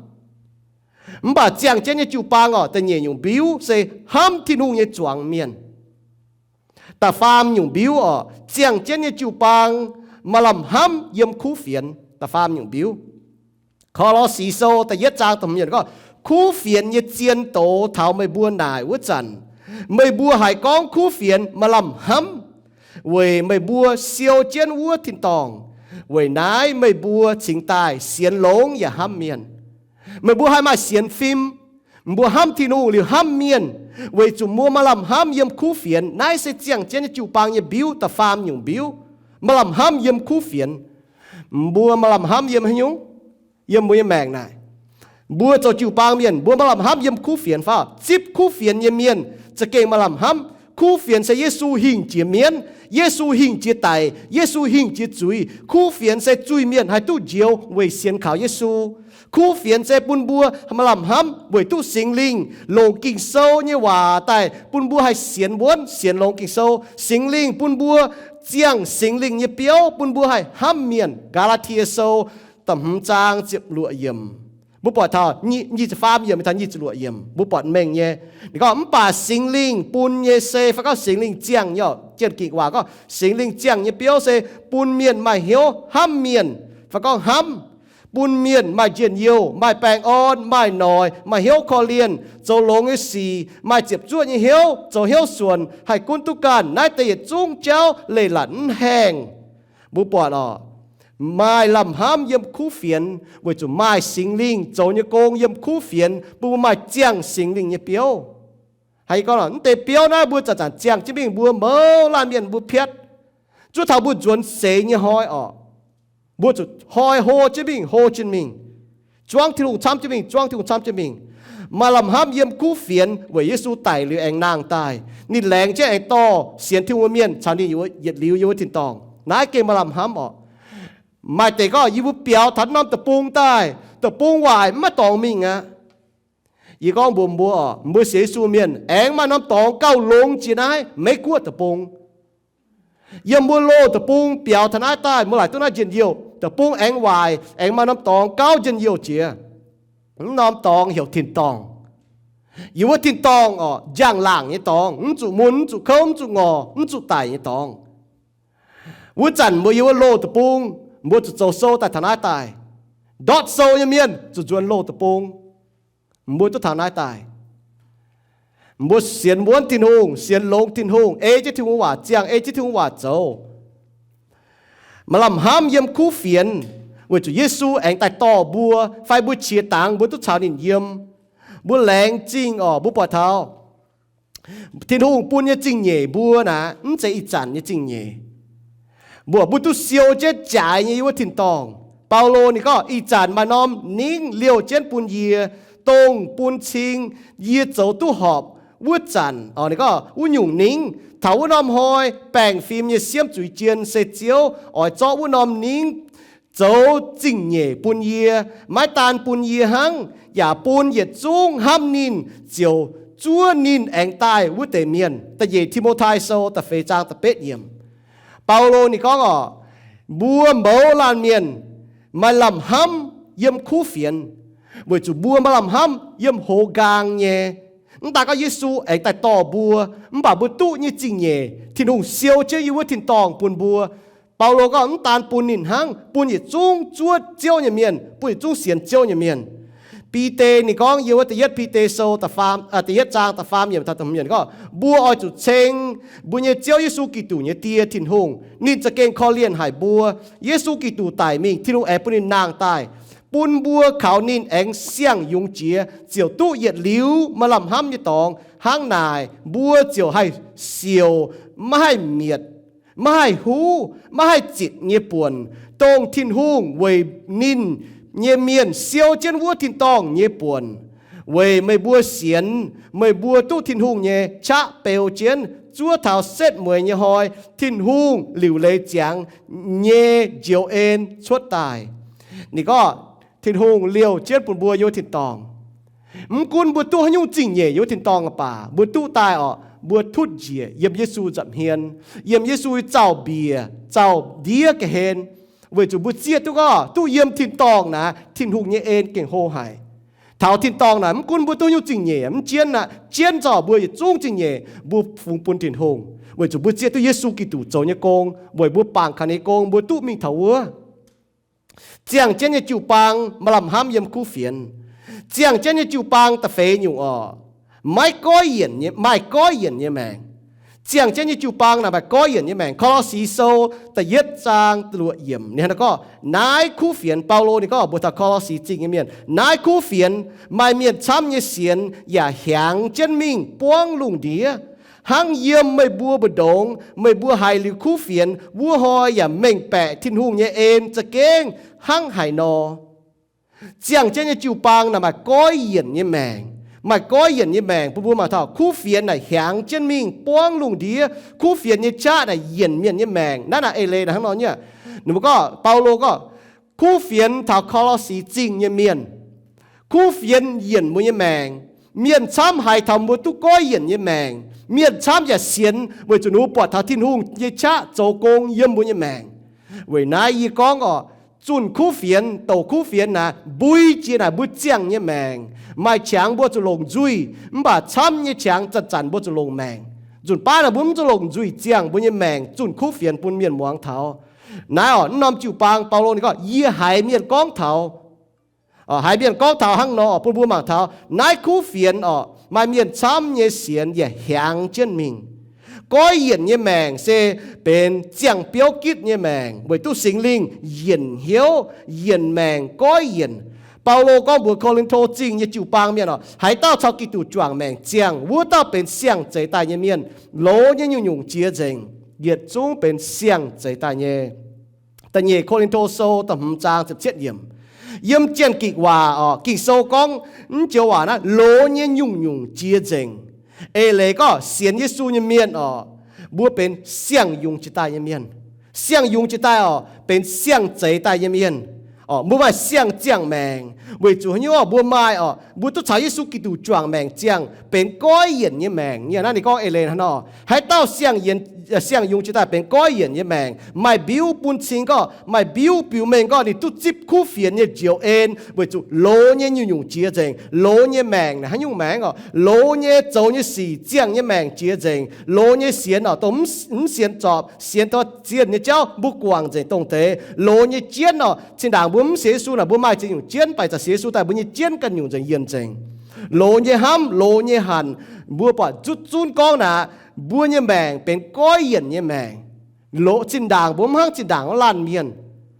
Mv baac ziangh jienv nyei jiu-baang orqc, da'nyeic nyungc mbiuv se hnamv Tin-Hungh nyei zuangx mienh. Da'faam nyungc mbiuv orqc, ziangh jienv nyei jiu-baang maaih lamh hnamv yiem kuv fienx. Da'faam nyungc mbiuv. Ko^lo^si Sou da'yietv zaang da'hmz yiemc gorngv, kuv fienx nyei zien doz taux meih mbuo naaic wuov zanc, meih mbuo haiz gorngv kuv fienx maaih lamh hnamv, weic meih mbuo siou jienv wuov tin-dorngh. Weic naaiv meih mbuo cingx daaih sienx longx yaac hnamv mienh. Meih mbuo haih maaih sienx fim. Mbuo hnamv Tin-Hungh liuz hnamv mienh, weic zuqc mbuo maaih lamh hnamv yiem kuv fienx. Naaiv se ziangh jienv nyei jiu-baang nyei mbiuv, da'faam nyungc mbiuv, maaih lamh hnamv yiem kuv fienx. Mbuo maaih lamh hnamv yiem haaix nyungc? Yiem mbuo nyei maengc naaic. Mbuo zoux jiu-baang mienh, mbuo maaih lamh hnamv yiem kuv fienx fai? Zipv kuv fienx nyei mienh za'gengh maaih lamh hnamv. Kuv fienx se Yesu hingh jiex mienv, Yesu hingh jiex daic, Yesu hingh jiex zuiz. Kuv fienx se zuiz-mienh haih duqv njoux weic sienx kaux Yesu. Kuv fienx se bun mbuo maaih lamh hnamv weic duqv Singx Lingh longc Ging-Sou nyei waac daaih bun mbuo haih sienx wuonv, sienx longx Ging-Sou. Singx Lingh bun mbuo ziangh Singx Lingh nyei biouv, bun mbuo haih hnamv mienh. Gaa^laa^tie Sou da'hmz zaang ziepc luoqc yiemc, mbuo buatc taux nyic ziepc faam yiemc taux nyic ziepc luoqc yiemc, mbuo buatc mengh nyei. Ninh gorngv, mv baac Singx Lingh bun nyei se, fai gorngv Singx Lingh ziangh nyei, jienh gikc waac gorngv Singx Lingh ziangh nyei biouv se bun mienh maaih hnyouv hnamv mienh, fai gorngv hnamv, bun mienh maaih njien-youh, maaih baengh orn, maaih noic, maaih hnyouv korv-lienh, zoux longx nyei sic, maaih ziepc zuoqv nyei hnyouv, zoux hnyouv suonc, haih gunv duqv ganh. Naaiv deix yietc zungv jauv leiz-latc mv haengh. Mbuo buatc orqc, maaih lamh hnamv yiem kuv fienx weic zuqc maaih Singx Lingh zoux nyei gong yiem kuv fienx, bun mbuo maaih ziangh Singx Lingh nyei biouv. Haiz gorngv mv deix biouv naaiv mbuo zanc-zanc ziangh jienv mingh, mbuo mouz laanh mienh mbuo piatv. Zuov taux mbuo nzuonx seix nyei hnoi orqc, mbuo zuqc hnoi hlo jienv mingh, hlo jienv mingh, zuangv Tin-Hungh camv jienv mingh, zuangv Tin-Hungh camv jienv mingh. Maaih lamh hnamv yiem kuv fienx weic Yesu daic liuz aengx nangh daaih. Ninh laengz jienv aengx dorh sienx Tin-Hungh mienh caux ninh yietc liuz yiem wuov tin-dorngh. Naaiv gengh maaih lamh hnamv orqc. Maaih deix gorngv, yie mbuo biaux taux norm deic-bung daaih, deic-bung waaic, mv maaih dorngx mingh aqv. Yie gorngv mbuox mbuo orqc, mbuo sienx Yesu mienh aengx maaih norm dorngx gauh longx jiex naaiv Meiv Guoqv deic-bung. Yiem mbuo loz deic-bung biaux taux naaiv daaih, mbuo laaic duqv naaiv njien-youh. Deic-bung aengx waaic, aengx maaih norm dorngx gauh njien-youh jiex. Mv norm dorngx heuc tin-dorngh. Yiem wuov tin-dorngh orqc, njang-laangc nyei dorngx, mv zuqc mun, mv zuqc kouv, mv zuqc ngorc, mv zuqc daic nyei dorngx. Wuov zanc mbuo yiem wuov loz deic-bung, mbuo zuqc zoux sou daaih taux naaiv daaih. Ndortv sou nyei mienh zuqc nzuonx loz deic-bung. Mbuo duqv taux naaiv daaih, mbuo sienx wuonv Tin-Hungh, sienx longx Tin-Hungh, ei jienv Tin-Hungh waac ziangh, ei jienv Tin-Hungh waac zoux. Maaih lamh hnamv yiem kuv fienx weic zuqc Yesu aengx daaih dorh mbuo, fai mbuo qiex dangx mbuo duqv caux ninh yiem. Mbuo laengz zingh orqc, mbuo buatc taux Tin-Hungh bun nyei zingh nyeic mbuo naaic, mv zeiz ih zanc nyei zingh nyeic. Mbuo, mbuo duqv siou jienv jaaix nyei yiem wuov tin-dorngh. Baulo ninh gorngv, ih zanc maaih norm ningv liouh jienv bun yie, dongh bun cing yie zoux duqv horpc wuov zanc. Ninh gorngv wuov nyungc ningv, taux wuov norm hnoi baengh fim nyei siemv zuiz jien se Ziouv oix zorqv wuov norm ningv zoux zingh nyeic bun yie. Maiv daan bun yie hnangv, yaac bun yietc zungv hnamv ninh ziouc zuov ninh aengx daaih wuov deix mienh. Da'nyeic Ti^mo^tai Sou da'feix zaang da'betv yiemc. Baulo ninh gorngv orqc, mbuo mouz laanh mienh maaih lamh hnamv yiem kuv fienx, weic zuqc mbuo maaih lamh hnamv yiem hoz nqaang nyei. Mv daan gorngv Yesu aengx daaih dorh mbuo, mv baac mbuo duqv nyei zingh nyeic Tin-Hungh siou jienv yiem wuov tin-dorngh bun mbuo. Baulo gorngv mv daan bun ninh hnangv, bun yietc zungv zuov Ziouv nyei mienh, bun yietc zungv sienx Ziouv nyei mienh. Bide ninh gorngv yiem wuov da'yietv Bide Sou da'yietv zaang da'faam yiemc taux da'hmz yiemc gorngv, mbuo oix zuqc ceng mbuo nyei Ziouv Yesu Giduc nyei Die Tin-Hungh. Ninh za'gengh korv-lienh haic mbuo. Yesu Giduc daic mingh, Tin-Hungh aengx bun ninh nangh daaih, bun mbuo kaux ninh aengx siang-yungz jiex, ziouc duqv yietc liuz maaih lamh hnamv nyei dorngx. Hnangv naaic mbuo ziouc haih siouc, maiv haih mietc, maiv haih huv, maiv haih zitc nyei buonc, dongh Tin-Hungh weic ninh nyei mienh siou jienv wuov tin-dorngh nyei buonc, weic meih mbuo sienx meih mbuo duqv Tin-Hungh nyei qaqv beu jienv zuov taux setv mueiz nyei hnoi Tin-Hungh liuc leiz ziangx nyei njoux en cuotv daaih. Ninh gorngv Tin-Hungh liouh jienv bun mbuo yiem tin-dorngh. Mv gunv mbuo duqv haaix nyungc zingh nyeic yiem tin-dorngh baac mbuo duqv daaih orqc, mbuo tutv njiec yiem Yesu nza'hmien, yiem Yesu zaux-mbiec zaux ndiev ga'hlen, weic zuqc mbuo zieqv duqv gorngv duqv yiem tin-dorngh naaic Tin-Hungh nyei en gengh hlo haic. Taux tin-dorngh naaic mv gunv mbuo duqv nyungc zingh nyeic mv jienv aqv, jienv zorqv mbuo yietc zungv zingh nyeic mbuo fungx bun Tin-Hungh, weic zuqc mbuo zieqv duqv Yesu Giduc zoux nyei gong, weic mbuo bangc kaux ninh nyei gong mbuo duqv mingh taux wuov. Ziangh jienv nyei jiu-baang maaih lamh hnamv yiem kuv fienx. Ziangh jienv nyei jiu-baang da'feix nyungc orqc, maiv goiv yienc, maaih goiv yienc nyei maengc. Ziangh jienv nyei jiu-baang naaic maaih goiv yienc nyei maengc. Ko^lo^si Sou da'yietv zaang luoqc yiemc ninh hnangv naaiv gorngv, naaiv kuv fienx, Baulo ninh gorngv mbuox taux Ko^lo^si Zingh nyei mienh, naaiv kuv fienx maaih mienh camv nyei sienx yaac hiaangx jienv mingh buangv lungh ndiev, hnangv yiem meih mbuo mbu'ndongx meih mbuo haiz liuz kuv fienx wuov hnoi yaac mengh baeqc Tin-Hungh nyei en za'gengh hnangv haaix nor. Ziangh jienv nyei jiu-baang naaic maaih goiv yienc nyei maengc. Maaih goiv yienc nyei maengc bun mbuo mangc taux kuv fienx naaic hiaangx jienv mingh buangv lungh ndiev. Kuv fienx nyei qaqv naaic yienc mienh nyei maengc. Naaiv naaic eix leiz naaic hnangv nor nyei. Ninh mbuo gorngv, Baulo gorngv, kuv fienx taux Ko^lo^si Zingh nyei mienh, kuv fienx yienc mbuo nyei maengc. Mienh camv haiz taux mbuo duqv goiv yienc nyei maengc. Mienh camv yaac sienx weic zuqc ninh mbuo buatc taux Tin-Hungh nyei qaqv zoux gong yiem mbuo nyei maengc. Weic naaiv yie gorngv orqc, zunh kuv fienx, douc kuv fienx naaic mbui jiex naaic mbuo ziangh nyei maengc. Maaih qangx mbuo zuqc longc nzuih, mv baac camv nyei qangx zanc-zanc mbuo zuqc longc maengc. Nzunc baav naaic mbuo mv zuqc longc nzuih ziangh mbuo nyei maengc zunh kuv fienx bun mienh muangx taux. Naaiv orqc, naaiv norm jiu-baang Baulo ninh gorngv, yie haiz mienh gorngv taux, haiz mienh gorngv taux hnangv nor orqc, bun mbuo mangc taux naaiv kuv fienx orqc, maaih mienh camv nyei sienx yaac hiaangx jienv mingh. Goiv yienc nyei maengc se benx ziangh biouv gitv nyei maengc weic duqv Singx Lingh yienc hnyouv, yienc maengc, goiv yienc. Baulo gorngv mbuox Ko^lin^to Zingh nyei jiu-baang mienh orqc, haaix dauh caux Giduc juangc maengc ziangh, wuov dauh benx siang-zeix daaih nyei mienh. Loz nyei nyungc-nyungc jiex nzengc, yietc zungv benx siang-zeix daaih nyei. Da'nyeic Ko^lin^to Sou da'hmz zaang ziepc cietv yiemc. Yiem Janx-Gikc waac orqc, Ging-Sou gorngv mv joux waac naaiv, loz nyei nyungc-nyungc jiex nzengc. Eix leiz gorngv sienx Yesu nyei mienh orqc, mbuo benx siang-yungz jiex daaih nyei mienh. Siang-yungz jiex daaih orqc, benx siang-zeix daaih nyei mienh. Orqc, mbuo maaih siang-ziangh maengc weic zuqc haaix nyungc orqc, mbuo maaih orqc, mbuo duqv caux Yesu Giduc juangc maengc ziangh, benx goiv yienc nyei maengc. Naaiv ninh gorngv eix leiz hnangv nor, haaix dauh siang-yungz jiex daaih benx goiv yienc nyei maengc, maaih mbiuv bun cing gorngv, maaih mbiuv biux mengh gorngv ninh duqv zipv kuv fienx nyei njoux en, weic zuqc loz nyei nyungc-nyungc jiex nzengc. Loz nyei maengc naaic haaix nyungc maengc orqc? Loz nyei zoux nyei sic, ziangh nyei maengc jiex nzengc. Loz nyei sienx orqc, dongh mv sienx zorpc, sienx taux zienh nyei jauv mbuo guangc nzengc dongh deix. Loz nyei jienv orqc, zinh ndaangc mbuo mv sienx Yesu naaic, mbuo maaih ziex nyungc jienv, mv baac caux sienx Yesu daaih mbuo nyei jienv ganh nyungc nzengc, yienh nzengc. Loz nyei hnamv, loz nyei hanc, mbuo buatc zutv zunv gorngv naaic, mbuo nyei maengc benx goiv yienc nyei maengc. Loz zinh ndaangc mbuo mv hnangv zinh ndaangc wuov laanh mienh,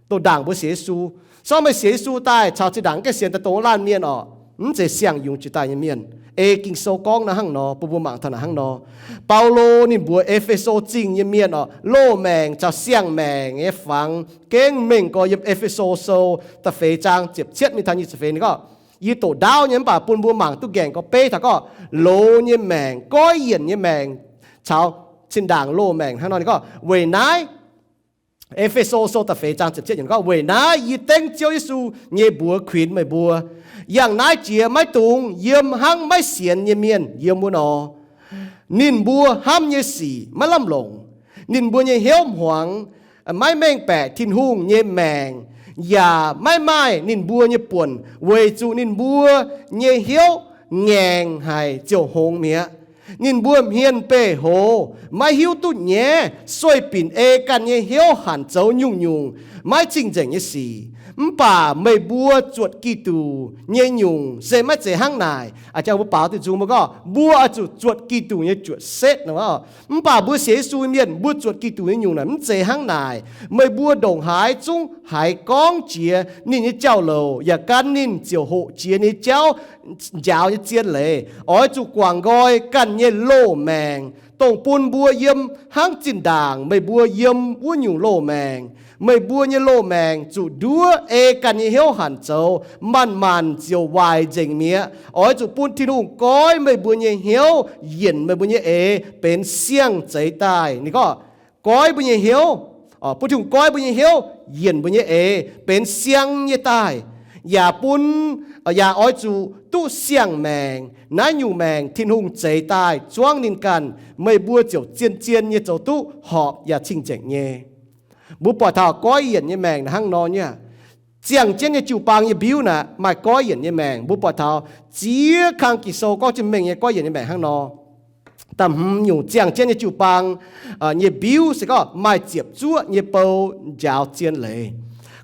dongh ndaangc mbuo sienx Yesu. Sorng meih sienx Yesu daaih caux zinh ndaangc gaengh sienx daaih dongh wuov laanh mienh orqc, mv zeiz siang-yungz jiex daaih nyei mienh. Ei Ging-Sou gorngv naaiv hnangv nor, bun mbuo mangc taux naaic hnangv nor. Baulo ninh mbuox E^fe^so Zingh nyei mienh orqc, loz-maengc caux siang-maengc nyei fangx gengh mengh gorx. Yiem E^fe^so Sou da'feix zaang ziepc cietv mingh taux nyic ziepc feix ninh gorngv, yie doqc ndaauv nyei mv baac bun mbuo mangc duqv nqaengc gorx beiv taux gorngv loz nyei maengc, goiv yienc nyei maengc caux zinh ndaangc loz-maengc hnangv nor. Ninh gorngv weic naaiv, E^fe^so Sou da'feix zaang ziepc cietv gorngv, weic naaiv yie dengv Ziouv Yesu nyei mbuox kuinx meih mbuo, yangh naaiv jiex maiv dungx yiem hnangv maiv sienx nyei mienh yiem wuov nor. Ninh mbuo hnamv nyei sic maiv lamh longc. Ninh mbuo nyei hnyouv hmuangx, maiv mengh baeqc Tin-Hungh nyei maengc, yaac maiv maaih ninh mbuo nyei buonc, weic zuqc ninh mbuo nyei hnyouv ngaengc haic ziouc hngongx mi'aqv. Ninh mbuo hmien beih hoz, maiv hiuv duqv nyaiv, sueih binc ei ganh nyei hnyouv hanc zoux nyungc-nyungc maiv cing-nzengc nyei sic. Mv baac meih mbuo zuotc Giduc nyei nyungc se maiv zeiz hnangv naaic. A'jang mbuo baaux diuh nzung mbuo gorngv, mbuo oix zuqc zuotc Giduc nyei juoqc setv. Mv baac mbuo sienx Yesu mienh, mbuo zuotc Giduc nyei nyungc naaic mv zeiz hnangv naaic. Meih mbuo ndongc haaix zungv haiz gorngv jiex ninh nyei jauv-louc yaac gan ninh ziouc hoqc jiex nyei jauv, njaaux nyei zien leiz. Oix zuqc guangc nqoi ganh nyei loz-maengc dongh bun mbuo yiem hnangv zinh ndaangc meih mbuo yiem wuov nyungc loz-maengc. Meih mbuo nyei loz-maengc zuqc nduov ei ganh nyei hnyouv hanc zoux, maanc-maanc ziouc waaic nzengc mi'aqv. Oix zuqc bun Tin-Hungh goiv meih mbuo nyei hnyouv, yienc meih mbuo nyei eix benx siang-zeix daaih. Ninh gorngv, goiv mbuo nyei hnyouv, bun Tin-Hungh goiv mbuo nyei hnyouv, yienc mbuo nyei eix benx siang nyei daaih, yaac bun, yaac oix zuqc duqv siang-maengc. Naaiv nyungc maengc Tin-Hungh zeix daaih zuangv ninh ganh, meih mbuo ziouc zien-zien nyei zoux duqv horpc yaac cing-nzengc nyei. Mbuo buatc taux goiv yienc nyei maengc naaiv hnangv nor nyei aqv. Ziangh jienv nyei jiu-baang nyei mbiuv naaic maaih goiv yienc nyei maengc. Mbuo buatc taux ziex kang Ging-Sou gorngv jienv mengh nyei goiv yienc nyei maengc hnangv nor. Da'hmz nyungc, ziangh jienv nyei jiu-baang nyei mbiuv se gorngv maaih ziepc zuoqv nyei bou njaaux zien leiz.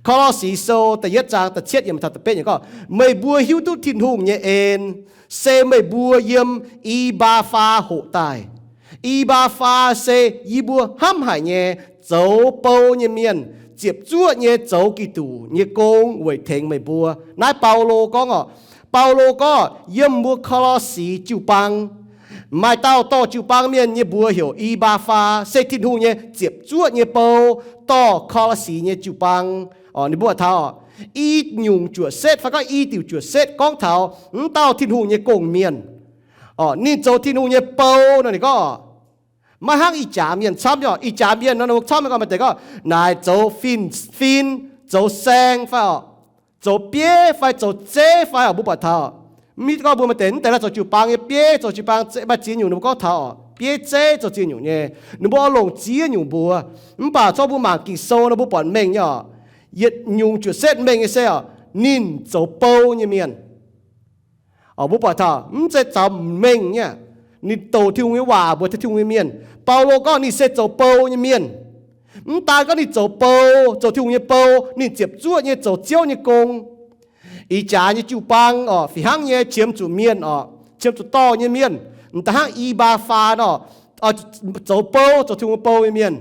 Ko^lo^si Sou da'yietv zaang da'cietv yiemc taux da'betv yiemc gorngv, meih mbuo hiuv duqv Tin-Hungh nyei en, se meih mbuo yiem I^mbaa^faa hoqc daaih. I^mbaa^faa se yie mbuo hnamv haic nyei, zoux bou nyei mienh, ziepc zuoqv nyei zoux Giduc nyei gong weic tengx meih mbuo. Naaiv Baulo gorngv oc. Baulo gorngv yiem mbuo Ko^lo^si jiu-baang, maaih dauh dorh jiu-baang mienh nyei mbuox heuc I^mbaa^faa, se Tin-Hungh nyei ziepc zuoqv nyei bou dorh Ko^lo^si nyei jiu-baang. Ninh mbuo taux i nyungc juoqc setv fai gorngv i diuc juoqc setv gorngv taux m'dauh Tin-Hungh nyei gong-mienh. Ninh zoux Tin-Hungh nyei bou nor, ninh gorngv maiv hnangv ih jaax mienh camv nyei. Ih jaax mienh nor, ninh mbuo camv nyei gorngv maaih deix gorngv naaic zoux fin, fin, zoux saeng fai oc, zoux bieiv fai zoux zeiv fai oc, mbuo buatc taux. Mv hiuv gorngv mbuo maaih deix, mv deix naaiv zoux jiu-baang nyei bieiv, zoux jiu-baang maiv ziex nyungc, ninh mbuo gorngv taux oc, bieiv zeiv zoux ziex nyungc nyei. Ninh mbuo oix longc ziex nyungc mbuox. Mv baac corc mbuo mangc Ging-Sou nor, mbuo buatc mengh nyei oc. Yietc nyungc juoqc setv mengh nyei se oc, ninh zoux bou nyei mienh. Mbuo buatc taux mv zeiz caux mengh nyei. Ninh douc Tin-Hungh nyei waac mbuox Tin-Hungh nyei mienh. Baulo gorngv ninh se zoux bou nyei mienh. Mv daan gorngv ninh zoux bou, zoux Tin-Hungh nyei bou, ninh ziepc zuoqv nyei zoux Ziouv nyei gong. Ih jaax nyei jiu-baang oc, fih hnangv nyei qiemx zuqc mienh oc, qiemx zuqc dorh nyei mienh, m'daaih hnangv I^mbaa^faa nor, zoux bou, zoux Tin-Hungh bou nyei mienh.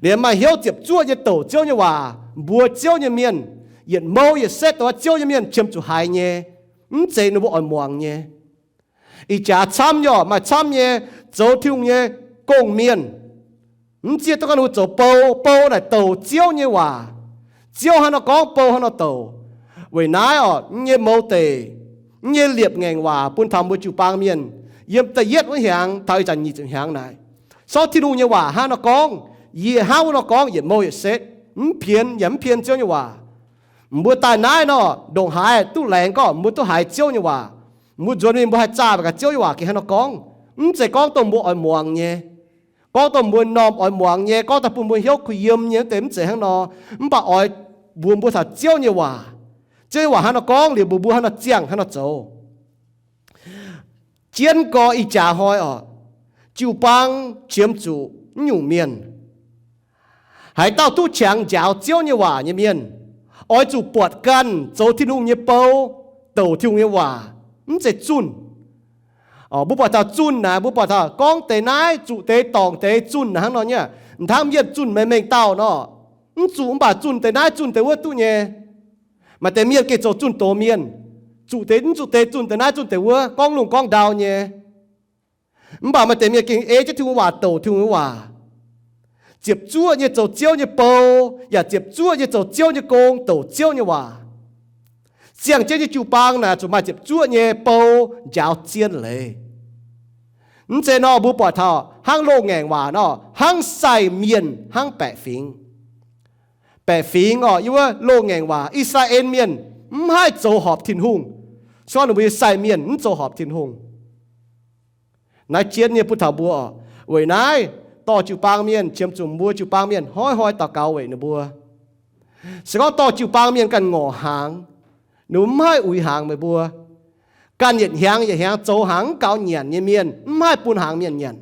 Liemh maaih hnyouv ziepc zuoqv nyei douc Ziouv nyei waac, mbuox Ziouv nyei mienh, yietc mou yietc setv dongh Ziouv nyei mienh qiemx zuqc haiz nyei. Mv zeiz ninh mbuo oix muangx nyei. Ih jaax camv nyei oc, maaih camv nyei zoux Tin-Hungh nyei gong-mienh. Mv zieqv duqv gorngv ninh mbuo zoux bou, bou naaic douc Ziouv nyei waac. Ziouv hnangv nor gorngv, bou hnangv nor douc. Weic naaiv oc, nyei mouz deic, nyei liepc ngaengc waac bun taux mbuo jiu-baang mienh, yiem da'yietv wuov hnyangx taux ih zanc nyic ziepc hnyangx naaic, sortv Tin-Hungh nyei waac hnangv nor gorngv, yie hnangv wuov nor gorngv yietc mou yietc setv, mv pienx yaac mv pien Ziouv nyei waac. Mbuo daaih naaiv nor, ndongc haaix duqv laengz gorngv mbuo duqv haiz Ziouv nyei waac. Mbuo nzuonx mingh mbuo haih zaah mangc gaax Ziouv nyei waac gengh hnangv nor gorngv. Mv zeiz gorngv dongh mbuo oix muangx nyei, gorngv dongh mbuo m'normh oix muangx nyei, gorngv daaih bun mbuo hnyouv kuh yiem nyei wuov deix, mv zeiz hnangv nor. Mv baac oix mbuox mbuo taux Ziouv nyei waac. Ziouv nyei waac hnangv nor gorngv liuz, mbuox mbuo hnangv nor ziangh, hnangv nor zoux. Jienv gorx ih jaax hnoi oc, jiu-baang qiemx zuqc mv nyungc mienh. Haaix dauh duqv qangx njaaux Ziouv nyei waac nyei mienh, oix zuqc buatc ganh zoux Tin-Hungh nyei bou, douc Tin-Hungh nyei waac, mv zeiz zunh. Mbuo buatc taux zunh naaic, mbuo buatc taux gorngv deix naaiv zuqc deix dorngc deix zunh naaic hnangv nor nyei. Hnangv mienh zunh meih mengh dauh nor, mv zuqc mv baac zunh deix naaiv zunh deix wuov duqv nyei. Maaih deix mienh gengh zoux zunh doz mienh, zuqc deix mv zuqc deix zunh deix naaiv zunh deix wuov, gorngv lungh gorngv ndau nyei. Mv baac maaih deix mienh gengh ei jienv Tin-Hungh waac douc Tin-Hungh waac, ziepc zuoqv nyei zoux Ziouv nyei bou, yaac ziepc zuoqv nyei zoux Ziouv nyei gong, douc Ziouv nyei waac. Ziangh jienv nyei jiu-baang naaic zuqc maaih ziepc zuoqv nyei bou njaaux zien leiz. Mv zeiz nor, mbuo buatc taux hnangv loz-ngaengc waac nor, hnangv sai mienh hnangv baeqc fingx. Baeqc fingx oc, yiem wuov loz-ngaengc waac, I^saa^laa^en Mienh mv haih zoux horpc Tin-Hungh. Se gorngv ninh mbuo nyei sai mienh mv zoux horpc Tin-Hungh. Naaiv jienv nyei bun taux mbuo oc. Weic naaiv, dorh jiu-baang mienh qiemx zuqc mbuo jiu-baang mienh hnoi-hnoi daux gaux weic ninh mbuo. Se gorngv dorh jiu-baang mienh ganh ngorc hnaangx, ninh mbuo mv haih uix hnaangx meih mbuo. Ganh yietc hnyangx yietc hnyangx zoux hnaangx mv gaux nyanc nyei mienh mv haih bun hnaangx mienh nyanc.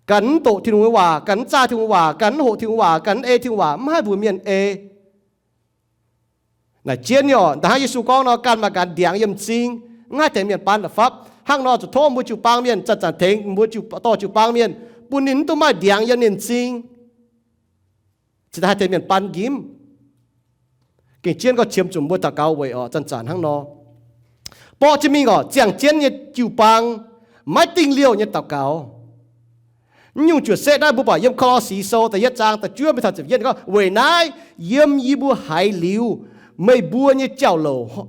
Ganh mv doqc Tin-Hungh nyei waac, ganh mv zaah Tin-Hungh nyei waac, ganh mv hoqc Tin-Hungh nyei waac, ganh mv ei Tin-Hungh nyei waac, mv haih mbuox mienh ei. Naaic jienv nyei oc, da'hnangv Yesu gorngv nor, ganh maaih ganh ndiangx yiem m'zing, mv haih tengx mienh ban la'fapv. Hnangv nor zuqc tov mbuo jiu-baang mienh zanc-zanc tengx mbuo dorh jiu-baang mienh, bun ninh mv dungx maaih ndiangx yiem ninh m'zing, cingx daaih haih tengx mienh ban njimv. Gengh jienv gorngv qiemx zuqc mbuo daux gaux weic oc, zanc-zanc hnangv nor. Borqv jienv mingh oc, ziangh jienv nyei jiu-baang maiv dingh liouh nyei daux gaux. Mv nyungc juoqc setv naaiv mbuo buatc yiem Ko^lo^si Sou da'yietv zaang da'juov mingh taux ziepc yietv gorngv, Weic naaiv yiem yie mbuo haiz liuz meih mbuo nyei jauv-louc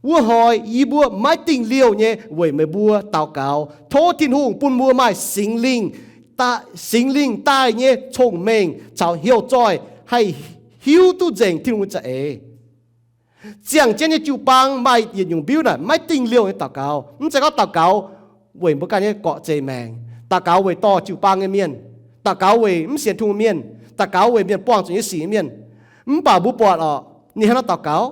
wuov hnoi, yie mbuo maiv dingh liouh nyei weic meih mbuo daux gaux, tov Tin-Hungh bun mbuo maaih Singx Lingh, Singx Lingh daaih nyei cong-mengh caux heuc zoih, haih hiuv duqv nzengc Tin-Hungh nyei za'eix. Ziangh jienv nyei jiu-baang maaih yietc nyungc mbiuv naaic maiv dingh liouh nyei daux gaux. Mv zeiz gorngv daux gaux weic mbuo ganh nyei gorqv-zeic maengc, daux gaux weic dorh jiu-baang nyei mienh, daux gaux weic mv sienx Tin-Hungh mienh, daux gaux weic mienh buangh zuqc nyei sic nyei mienh. Mv baac mbuo buatc orqc, ninh hnangv nor daux gaux.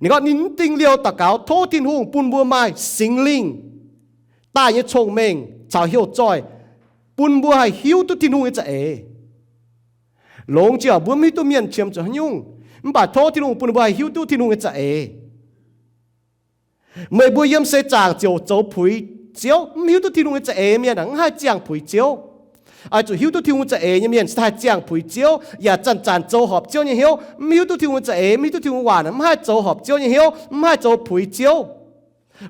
Ninh gorngv ninh mv dingh liouh daux gaux tov Tin-Hungh bun mbuo maaih Singx Lingh daaih nyei cong-mengh caux heuc zoih, bun mbuo haih hiuv duqv Tin-Hungh nyei za'eix. Longx jiex mbuo mv hiuv duqv mienh qiemx zuqc haaix nyungc, mv baac tov Tin-Hungh bun mbuo haih hiuv duqv Tin-Hungh nyei za'eix. Meih mbuo yiem seix zaangc ziouc zoux puix Ziouv, mv hiuv duqv Tin-Hungh nyei za'eix mienh aah, mv haih ziangh puix Ziouv. Oix zuqc hiuv duqv Tin-Hungh za'eix nyei mienh se haih ziangh puix Ziouv, yaac zanc-zanc zoux horpc Ziouv nyei hnyouv. Mv hiuv duqv Tin-Hungh za'eix, mv hiuv duqv Tin-Hungh waac, mv haih zoux horpc Ziouv nyei hnyouv, mv haih zoux puix Ziouv.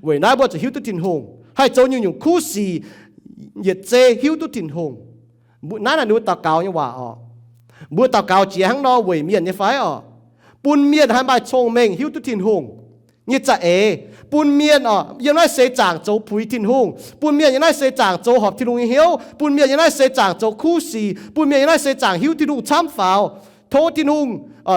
Weic naaiv mbuo zuqc hiuv duqv Tin-Hungh, haih zoux nyungc-nyungc kuv sic, yietc zei hiuv duqv Tin-Hungh. Naaiv naaic ninh mbuo daux gaux nyei waac orqc. Mbuo daux gaux jiex hnangv nor weic mienh nyei fai orqc? Bun mienh haih maaih cong-mengh hiuv duqv Tin-Hungh nyei za'eix. Bun mienh orqc yiem naaiv seix zaangc zoux puix Tin-Hungh. Bun mienh yiem naaiv seix zaangc zoux horpc Tin-Hungh nyei hnyouv. Bun mienh yiem naaiv seix zaangc zoux kuv sic. Bun mienh yiem naaiv seix zaangc hiuv Tin-Hungh camv faaux. Tov Tin-Hungh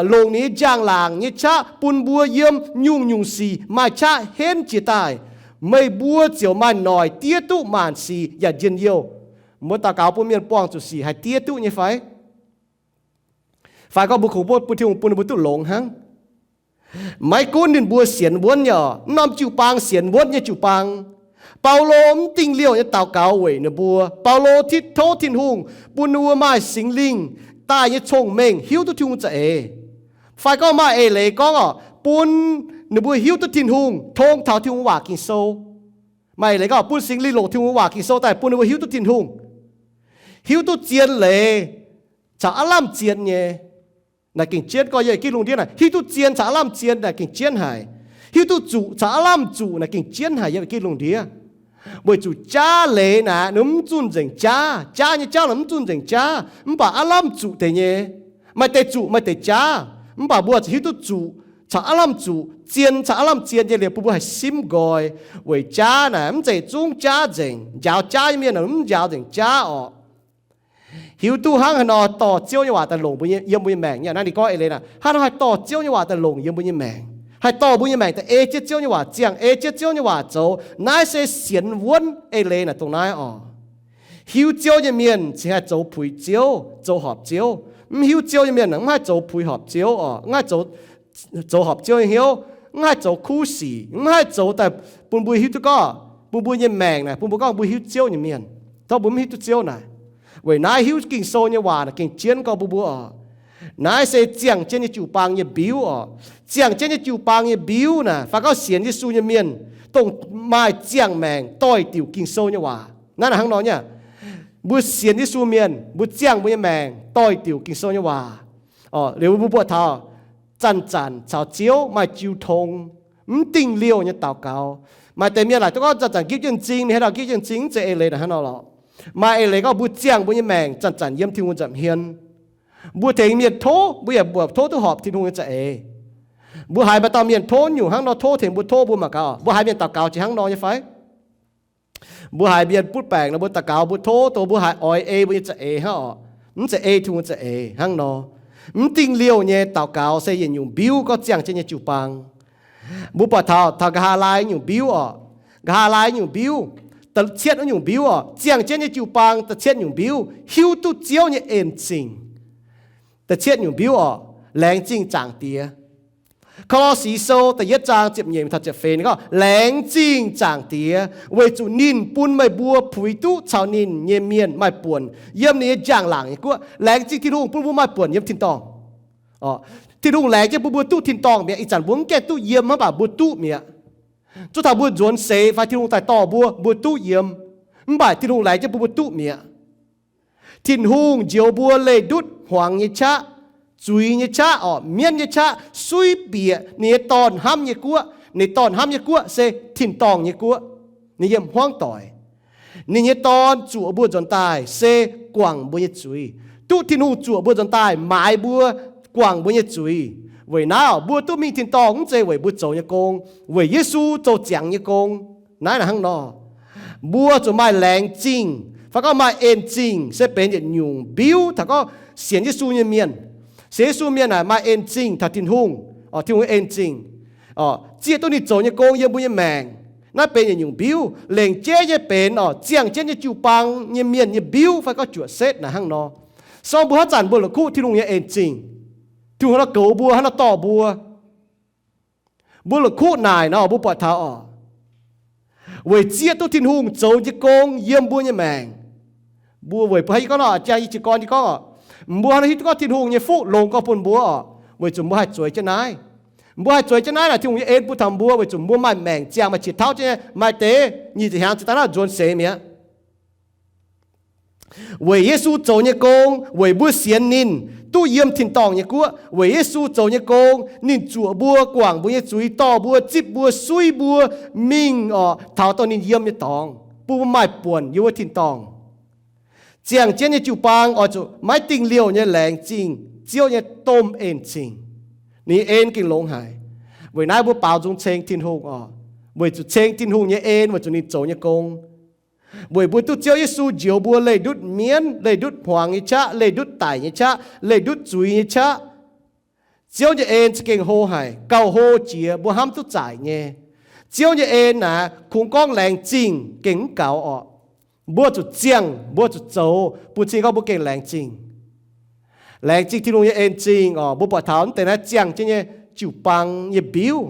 longc ninh nyei njang-laangc nyei qaqv bun mbuo yiem nyungc-nyungc sic maaih qaqv henv jiez daaih. Meih mbuo ziouc maaih noic diev duqv maanc sic yaac njien-youh. Mbuo daux gaux bun mienh buangh zuqc sic haih diev duqv nyei fai? Fai gorngv mbuo kungx bun Tin-Hungh bun ninh mbuo duqv longx hnangv. Maiv gunv ninh mbuo sienx wuonv nyei orqc, mv norm jiu-baang sienx wuonv nyei jiu-baang, Baulo mv dingh liouh nyei daux gaux weic ninh mbuo. Baulo titv tov Tin-Hungh bun ninh mbuo maaih Singx Lingh daaih nyei cong-mengh hiuv duqv Tin-Hungh za'eix. Fai gorngv maaih eix leiz gorngv orqc, bun ninh mbuo hiuv duqv Tin-Hungh, tong taux Tin-Hungh waac Ging-Sou. Maaih eix leiz gorngv bun Singx Lingh longc Tin-Hungh waac Ging-Sou daaih bun ninh mbuo hiuv duqv Tin-Hungh, hiuv duqv zien leiz caux aav lamh zien nyei. Naaic gengh jienv gorngv yiem ih geh lungh ndiev naaic, hiuv duqv zien caux aav lamh zien naaic gengh jienv haic. Hiuv duqv zuqc caux aav lamh zuqc naaic gengh jienv haic yiem ih geh lungh ndiev. Weic zuqc jaav leiz naaic ninh mv zunh nzengc jaav. Jaav nyei jauv naaic mv zunh nzengc jaav, mv baac aav lamh zuqc deix nyei. Maaih deix zuqc maaih deix jaav, mv baac mbuo zuqc hiuv duqv zuqc caux aav lamh zuqc, zien caux aav lamh zien nyei liuz bun mbuo haih simv nqoi. Weic jaav naaic mv zeiz zungv jaav nzengc. Njaaux jaav nyei mienh mv njaaux nzengc jaav orqc. Hiuv duqv hnangv haaix nor dorh Ziouv nyei waac daaih longc mbuo yiem mbuo nyei maengc nyei. Naaiv ninh gorngv eix leiz naaic, hnangv haaix nor haih dorh Ziouv nyei waac daaih longc yiem mbuo nyei maengc, haih dorh mbuo nyei maengc daaih ei jienv Ziouv nyei waac, ziangh ei jienv Ziouv nyei waac zoux. Naaiv se sienx wuonv eix leiz naaic dongh naaiv orqc. Hiuv Ziouv nyei mienh cingx haih zoux puix Ziouv, zoux horpc Ziouv. Mv hiuv Ziouv nyei mienh mv haih zoux puix horpc Ziouv orqc, mv haih zoux horpc Ziouv nyei hnyouv, mv haih zoux kuv sic, mv haih zoux daaih bun mbuo hiuv duqv gorngv bun mbuo nyei maengc naaic, bun mbuo gorngv mbuo hiuv Ziouv nyei mienh, tov mbuo mv hiuv duqv Ziouv naaic. Weic naaiv hiuv Ging-Sou nyei waac naaic gengh jienv gorngv bun mbuo orqc, naaiv se ziangh jienv nyei jiu-baang nyei mbiuv orqc. Ziangh jienv nyei jiu-baang nyei mbiuv naaic, fai gorngv sienx Yesu nyei mienh dongh maaih ziangh maengc doix-diuc Ging-Sou nyei waac. Naaiv naaic hnangv nor nyei, mbuo sienx Yesu mienh, mbuo ziangh mbuo nyei maengc doix-diuc Ging-Sou nyei waac. Liuz mbuo buatc taux zanc-zanc caux Ziouv maaih jiu tong, mv dingh liouh nyei daux gaux. Maaih deix mienh laaic duqv gorngv zanc-zanc nqipv jienv m'zing, ninh haaix dauh nqipv jienv m'zing, mv zeiz eix leiz naaic hnangv nor lorqc. Maaih eix leiz gorngv mbuo ziangh mbuo nyei maengc zanc-zanc yiem Tin-Hungh nza'hmien. Mbuo tengx mienh tov, mbuo yaac mbuoqc tov duqv horpc Tin-Hungh nyei za'eix. Mbuo haiz maaih dauh mienh tov nyungc hnangv nor tov tengx mbuo tov mbuo mangc gaax, mbuo haiz mienh daux gaux jiex hnangv nor nyei fai? Mbuo haiz mienh butv baengc nor mbuo daux gaux, mbuo tov dongh mbuo haiz oix ei mbuo nyei za'eix hnangv orqc, mv zeiz ei Tin-Hungh za'eix hnangv nor. Mv dingh liouh nyei daux gaux se yietc nyungc mbiuv gorngv ziangh jienv nyei jiu-baang. Mbuo buatc taux, taux nqa'haav laai nyungc mbiuv orqc, nqa'haav laai nyungc mbiuv, da'cietv wuov nyungc mbiuv orqc, ziangh jienv nyei jiu-baang da'cietv nyungc mbiuv, hiuv duqv Ziouv nyei en-zingh. Da'cietv nyungc mbiuv orqc, laengz zingh Zaangc Diex. Ko^lo^si Sou da'yietv zaang ziepc nyeic taux ziepc feix ninh gorngv, laengz zingh Zaangc Diex weic zuqc ninh bun meih mbuo puix duqv caux ninh nyei mienh maaih buonc yiem ninh nyei njang-laangc nyei guoqv. Laengz zingh Tin-Hungh bun mbuo maaih buonc yiem tin-dorngh. Tin-Hungh laengz jienv bun mbuo duqv tin-dorngh mi'aqv. Ih zanc mbuo mv gaengh duqv yiem, mv baac mbuo duqv mi'aqv. Zungv taux mbuo nzuonx seix fai Tin-Hungh daaih dorh mbuo, mbuo duqv yiem, mv baac Tin-Hungh laengz jienv bun mbuo duqv mi'aqv. Tin-Hungh njoux mbuo leih ndutv hmuangx nyei qaqv, zuiz nyei qaqv orqc, mienv nyei qaqv, suiv bieqc ninh nyei Dorn hnamv nyei guoqv. Ninh Dorn hnamv nyei guoqv se tin-dorngh nyei guoqv. Ninh yiem hmuangv doic. Ninh nyei Dorn zuoqc mbuo nzuonx daaih se guangc mbuo nyei zuiz. Duqv Tin-Hungh zuoqc mbuo nzuonx daaih maaiz mbuo, guangc mbuo nyei zuiz. Weic naaiv mbuo duqv mingh tin-dorngh mv zeiz weic mbuo zoux nyei gong, weic Yesu zoux ziangx nyei gong. Naaiv naaic hnangv nor, mbuo zuqc maaih laengz zingh fai gorngv maaih en zingh se benx yietc nyungc mbiuv. Taux gorngv sienx Yesu nyei mienh, sienx Yesu mienh naaic maaih en zingh taux Tin-Hungh, Tin-Hungh nyei en zingh, zieqv duqv ninh zoux nyei gong yiem mbuo nyei maengc. Naaiv benx yietc nyungc mbiuv. Lengc jeiv nyei benx oc, ziangh jienv nyei jiu-baang nyei mienh nyei mbiuv fai gorngv juoqc setv naaic hnangv nor. So mbuo haaix zanc mbuo la'kuqv Tin-Hungh nyei en zingh, Tin-Hungh hnangv nor goux mbuo, hnangv nor dorh mbuo. Mbuo la'kuqv naaic nor mbuo buatc taux oc, weic zieqv duqv Tin-Hungh zoux nyei gong yiem mbuo nyei maengc. Mbuo weic mbuo haaix gorngv nor, jang yie jiez gorn nyei gorngv oc, mbuo hnangv nor hiuv duqv gorngv Tin-Hungh nyei fuqv longx gorngv bun mbuo oc, weic zuqc mbuo haih zueiz jienv naaiv. Mbuo haih zueiz jienv naaiv naaic Tin-Hungh nyei en bun taux mbuo weic zuqc mbuo maaih maengc ziangh maaih qiex tauv jienv nyei. Maaih deix nyic ziepc hnyangx ziepc daaih naaiv nzuonx seix mi'aqv. Weic Yesu zoux nyei gong, weic mbuo sienx ninh duqv yiem tin-dorngh nyei guoqv. Weic Yesu zoux nyei gong, ninh zuoqc mbuo, guangc mbuo nyei zuiz, dorh mbuo, zipv mbuo, suiv mbuo mingh oc, taux dorh ninh yiem nyei dorngx, bun mbuo maaih buonc yiem wuov tin-dorngh. Ziangh jienv nyei jiu-baang oix zuqc maiv dingh liouh nyei laengz zingh Ziouv nyei domh en zingh. Ninh nyei en gengh longx haic. Weic naaiv mbuo baaux nzung ceng Tin-Hungh oc, weic zuqc ceng Tin-Hungh nyei en, weic zuqc ninh zoux nyei gong. Weic mbuo duqv Ziouv Yesu njoux mbuo leih ndutv mienv, leih ndutv hmuangx nyei qaqv, leih ndutv daic nyei qaqv, leih ndutv zuiz nyei qaqv. Ziouv nyei en za'gengh hlo haic, gauh hlo jiex mbuo hnamv duqv zaaic nyei. Ziouv nyei en naaic kungx gorngv laengz zingh gengh mv gaux oc. Mbuo zuqc ziangh, mbuo zuqc zoux bun cing gorngv mbuo gengh laengz zingh. Laengz zingh Tin-Hungh nyei en zingh oc. Mbuo buatc taux mv deix naaiv ziangh jienv nyei jiu-baang nyei mbiuv.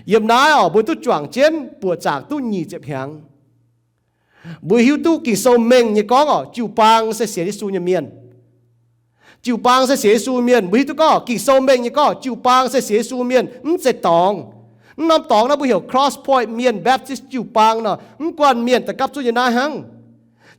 Yiem naaiv oc, mbuo duqv juangc jienv buoqc zaangc duqv nyic ziepc hnyangx. Mbuo hiuv duqv Ging-Sou mengh nyei gorngv oc, jiu-baang se sienx Yesu nyei mienh. Jiu-baang se sienx Yesu mienh. Mbuo hiuv duqv gorngv Ging-Sou mengh nyei gorngv jiu-baang se sienx Yesu mienh, mv zeiz dorngx. Mv norm dorngx naaiv mbuo heuc Cross Point Mienh Baptist jiu-baang nor, mv guanh mienh da'gapv zunv nyei naaiv hnangv.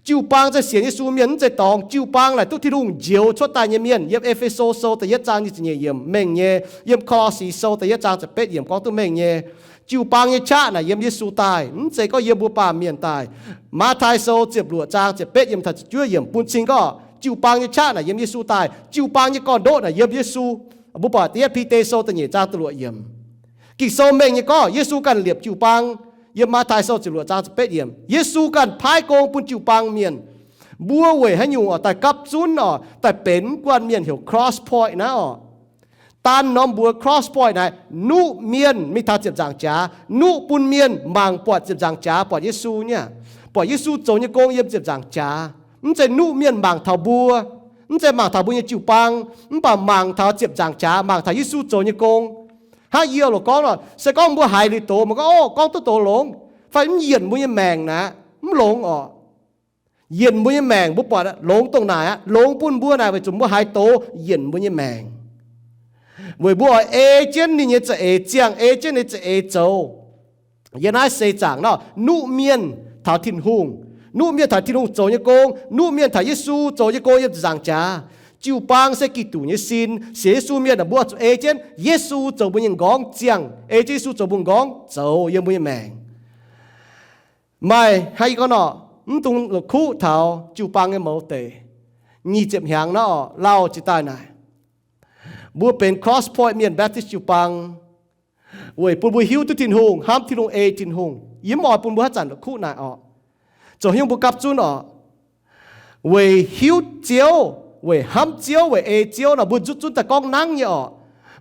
Jiu-baang se sienx Yesu mienh, mv zeiz dorngx. Jiu-baang naaic duqv Tin-Hungh njoux cuotv daaih nyei mienh. Yiem E^fe^so Sou da'yietv zaang nyic ziepc nyeic yiemc mengh nyei. Yiem Ko^lo^si Sou da'yietv zaang ziepc betv yiemc gorngv duqv mengh nyei. Jiu-baang nyei qaqv naaic yiem Yesu daaih, mv zeiz gorngv yiem mbuo baamh mienh daaih. Matv^tai Sou ziepc luoqc zaang ziepc betv yiemc taux ziepc juov yiemc bun cing gorngv jiu-baang nyei qaqv naaic yiem Yesu daaih. Jiu-baang nyei gorn-ndoqv naaic yiem Yesu. Mbuo buatc da'yietv Bide Sou da'nyeic zaang da'luoqc yiemc. Ging-Sou mengh nyei gorngv Yesu ganh liepc jiu-baang. Yiem Matv^tai Sou ziepc luoqc zaang ziepc betv yiemc, Yesu ganh paaiv gong bun jiu-baang mienh. Mbuo weic haaix nyungc oc daaih gapv zunv oc, daaih benx mv guanh mienh heuc Cross Point naaiv oc? Daan norm mbuox Cross Point naaic, nuqv mienh mingh taux ziepc nzaangc jaax, nuqv bun mienh mangc buatc ziepc nzaangc jaax, buatc Yesu nyei, buatc Yesu zoux nyei gong yiem ziepc nzaangc jaax. Mv zeiz nuqv mienh mangc taux mbuo, mv zeiz mangc taux mbuo nyei jiu-baang, mv baac mangc taux ziepc nzaangc jaax, mangc taux Yesu zoux nyei gong. Hnangv yie loc gorngv nor, se gorngv mbuo haiz liuz doz, mbuo gorngv, o, gorngv duqv doz longx, fai mv yienc mbuo nyei maengc naaic, mv longx oc. Yienc mbuo nyei maengc mbuo buatc longx dongh naaic aqv. Longx bun mbuo naaic weic zuqc mbuo haiz doz yienc mbuo nyei maengc. Weic mbuo oix ei jienv ninh nyei za'eix ziangh, ei jienv ninh za'eix zoux. Yiem naaiv seix zaangc nor, nuqv mienh taux Tin-Hungh, nuqv mienh taux Tin-Hungh zoux nyei gong, nuqv mienh taux Yesu zoux nyei gong yiem ziepc nzaangc jaax. Jiu-baang se Giduc nyei sin. Sienx Yesu mienh aah, mbuo zuqc ei jienv Yesu zoux mbuo nyei m'nqorngv ziangh, ei jienv Yesu zoux mbuo m'nqorngv zoux yiem mbuo nyei maengc. Maaih hnangv yie gorngv nor, mv dungx la'kuqv taux jiu-baang nyei mouz deic. Nyic ziepc hnyangx naaiv oc, lauh jiex daaih naaic, mbuo benx Cross Point Mienh Baptist jiu-baang weic bun mbuo hiuv duqv Tin-Hungh, hnamv Tin-Hungh, ei Tin-Hungh. Yie mv oix bun mbuo haaix zanc la'kuqv naaic oc. Zoux haaix nyungc mbuo gapv zunv oc? Weic hiuv Ziouv, weic hnamv Ziouv, weic ei Ziouv nor, mbuo nzutv zunv daaih gorngv nangv nyei oc.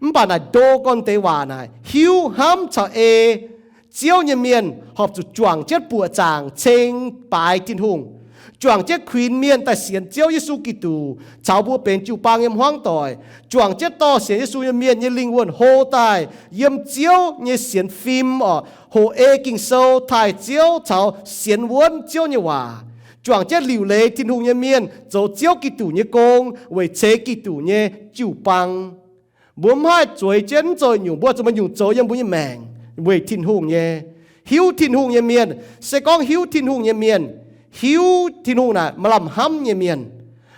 Mv baac naaic ndo gorn deix waac naaic, hiuv, hnamv caux ei Ziouv nyei mienh horpc zuqc juangc jienv buoqc zaangc ceng baaix Tin-Hungh, juangc jienv kuinx mienh daaih sienx Ziouv Yesu Giduc caux mbuo benx jiu-baang nyei hmuangv doic, juangc jienv dorh sienx Yesu nyei mienh nyei lingh wuonh hlo daaih yiem Ziouv nyei sienx fim oc, hoqc ei Ging-Sou, taaih Ziouv caux sienx wuonv Ziouv nyei waac, juangc jienv liuc leiz Tin-Hungh nyei mienh zoux Ziouv Giduc nyei gong weic ceix Giduc nyei jiu-baang. Mbuo mv haih zueiz jienv zoux nyungc, mbuo zuqc maaih nyungc zoux yiem mbuo nyei maengc weic Tin-Hungh nyei. Hiuv Tin-Hungh nyei mienh, se gorngv hiuv Tin-Hungh nyei mienh, hiuv Tin-Hungh naaic maaih lamh hnamv nyei mienh,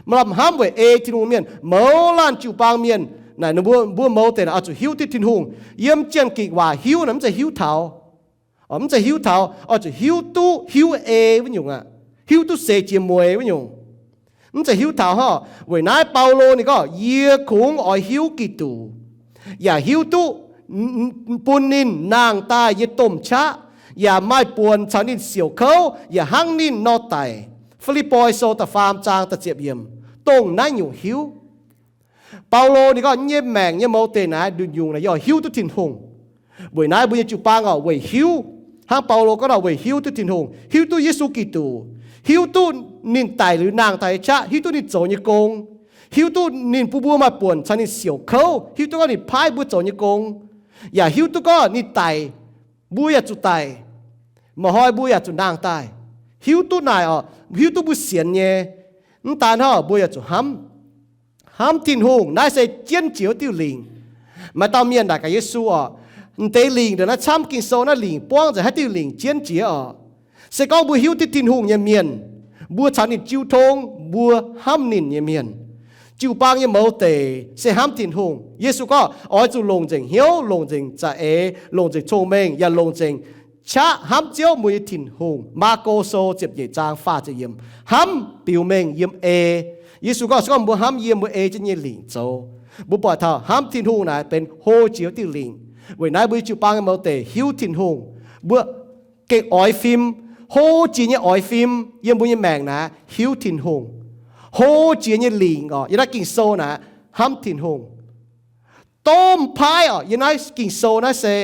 maaih lamh hnamv weic ei Tin-Hungh mienh, mouz laanh jiu-baang mienh naaic, ninh mbuo, mbuo mouz deix naaic oix zuqc hiuv duqv Tin-Hungh. Yiem Janx-Gikc waac hiuv naaic mv zeiz hiuv taux. Mv zeiz hiuv taux, oix zuqc hiuv duqv hiuv ei wuov nyungc aqv. Hiuv duqv seix jiex mueiz wuov nyungc. Mv zeiz hiuv taux hnangv. Weic naaiv Baulo ninh gorngv, yie kungx oix hiuv Giduc, yaac hiuv duqv bun ninh nangh daaih yie domh qaqv, yaac maaih buonc caux ninh siouc kouv yaac hnangv ninh nor daic. Fi^lipv^poi Sou da'faam zaang da'ziepc yiemc, dongh naaiv nyungc hiuv. Baulo ninh gorngv nyei maengc nyei mouz deic naaiv nduqc nyungc naaic yie oix hiuv duqv Tin-Hungh. Weic naaiv mbuo nyei jiu-baang oc, weic hiuv, hnangv Baulo gorngv nor, weic hiuv duqv Tin-Hungh, hiuv duqv Yesu Giduc, hiuv duqv ninh daic liuz nangh daaih nyei qaqv, hiuv duqv ninh zoux nyei gong, hiuv duqv ninh bun mbuo maaih buonc caux ninh siouc kouv, hiuv duqv gorngv ninh paaiv mbuo zoux nyei gong, yaac hiuv duqv gorngv ninh daic, mbuo yaac zuqc daic, maaih hnoi mbuo yaac zuqc nangh daaih. Hiuv duqv naaic oc, hiuv duqv mbuo sienx nyei. Mv daan hnangv, mbuo yaac zuqc hnamv, hnamv Tin-Hungh. Naaiv se jienv jiex wuov diuh lingc. Maaih dauh mienh naaic gaax Yesu oc, m'deix lingc ndongc naaiv camv, Ging-Sou naaiv lingc buangv nzengc haaix diuh lingc jienv jiex oc. Se gorngv mbuo hiuv duqv Tin-Hungh nyei mienh, mbuo caux ninh jiu tong, mbuo hnamv ninh nyei mienh. Jiu-baang nyei mouz deic se hnamv Tin-Hungh. Yesu gorngv, oix zuqc longc nzengc hnyouv, longc nzengc za'eix, longc nzengc cong-mengh, yaac longc nzengc qaqv hnamv Ziouv mbuo nyei Tin-Hungh. Maako Sou ziepc nyeic zaang faah ziepc yiemc. Hnamv biux mengh yiem ei. Yesu gorngv, se gorngv mbuo hnamv yiem mbuo ei jienv nyei lingc zoux, mbuo buatc taux hnamv Tin-Hungh naaic benx hlo jiex wuov diuh lingc. Weic naaiv mbuo nyei jiu-baang nyei mouz deic hiuv Tin-Hungh. Mbuo gengh oix fim, hlo jiex nyei oix fim yiem mbuo nyei maengc naaic hiuv Tin-Hungh. Hlo jiex nyei lingc oc, yiem naaiv Ging-Sou naaic hnamv Tin-Hungh. Domh paaiv oc, yiem naaiv Ging-Sou naaiv se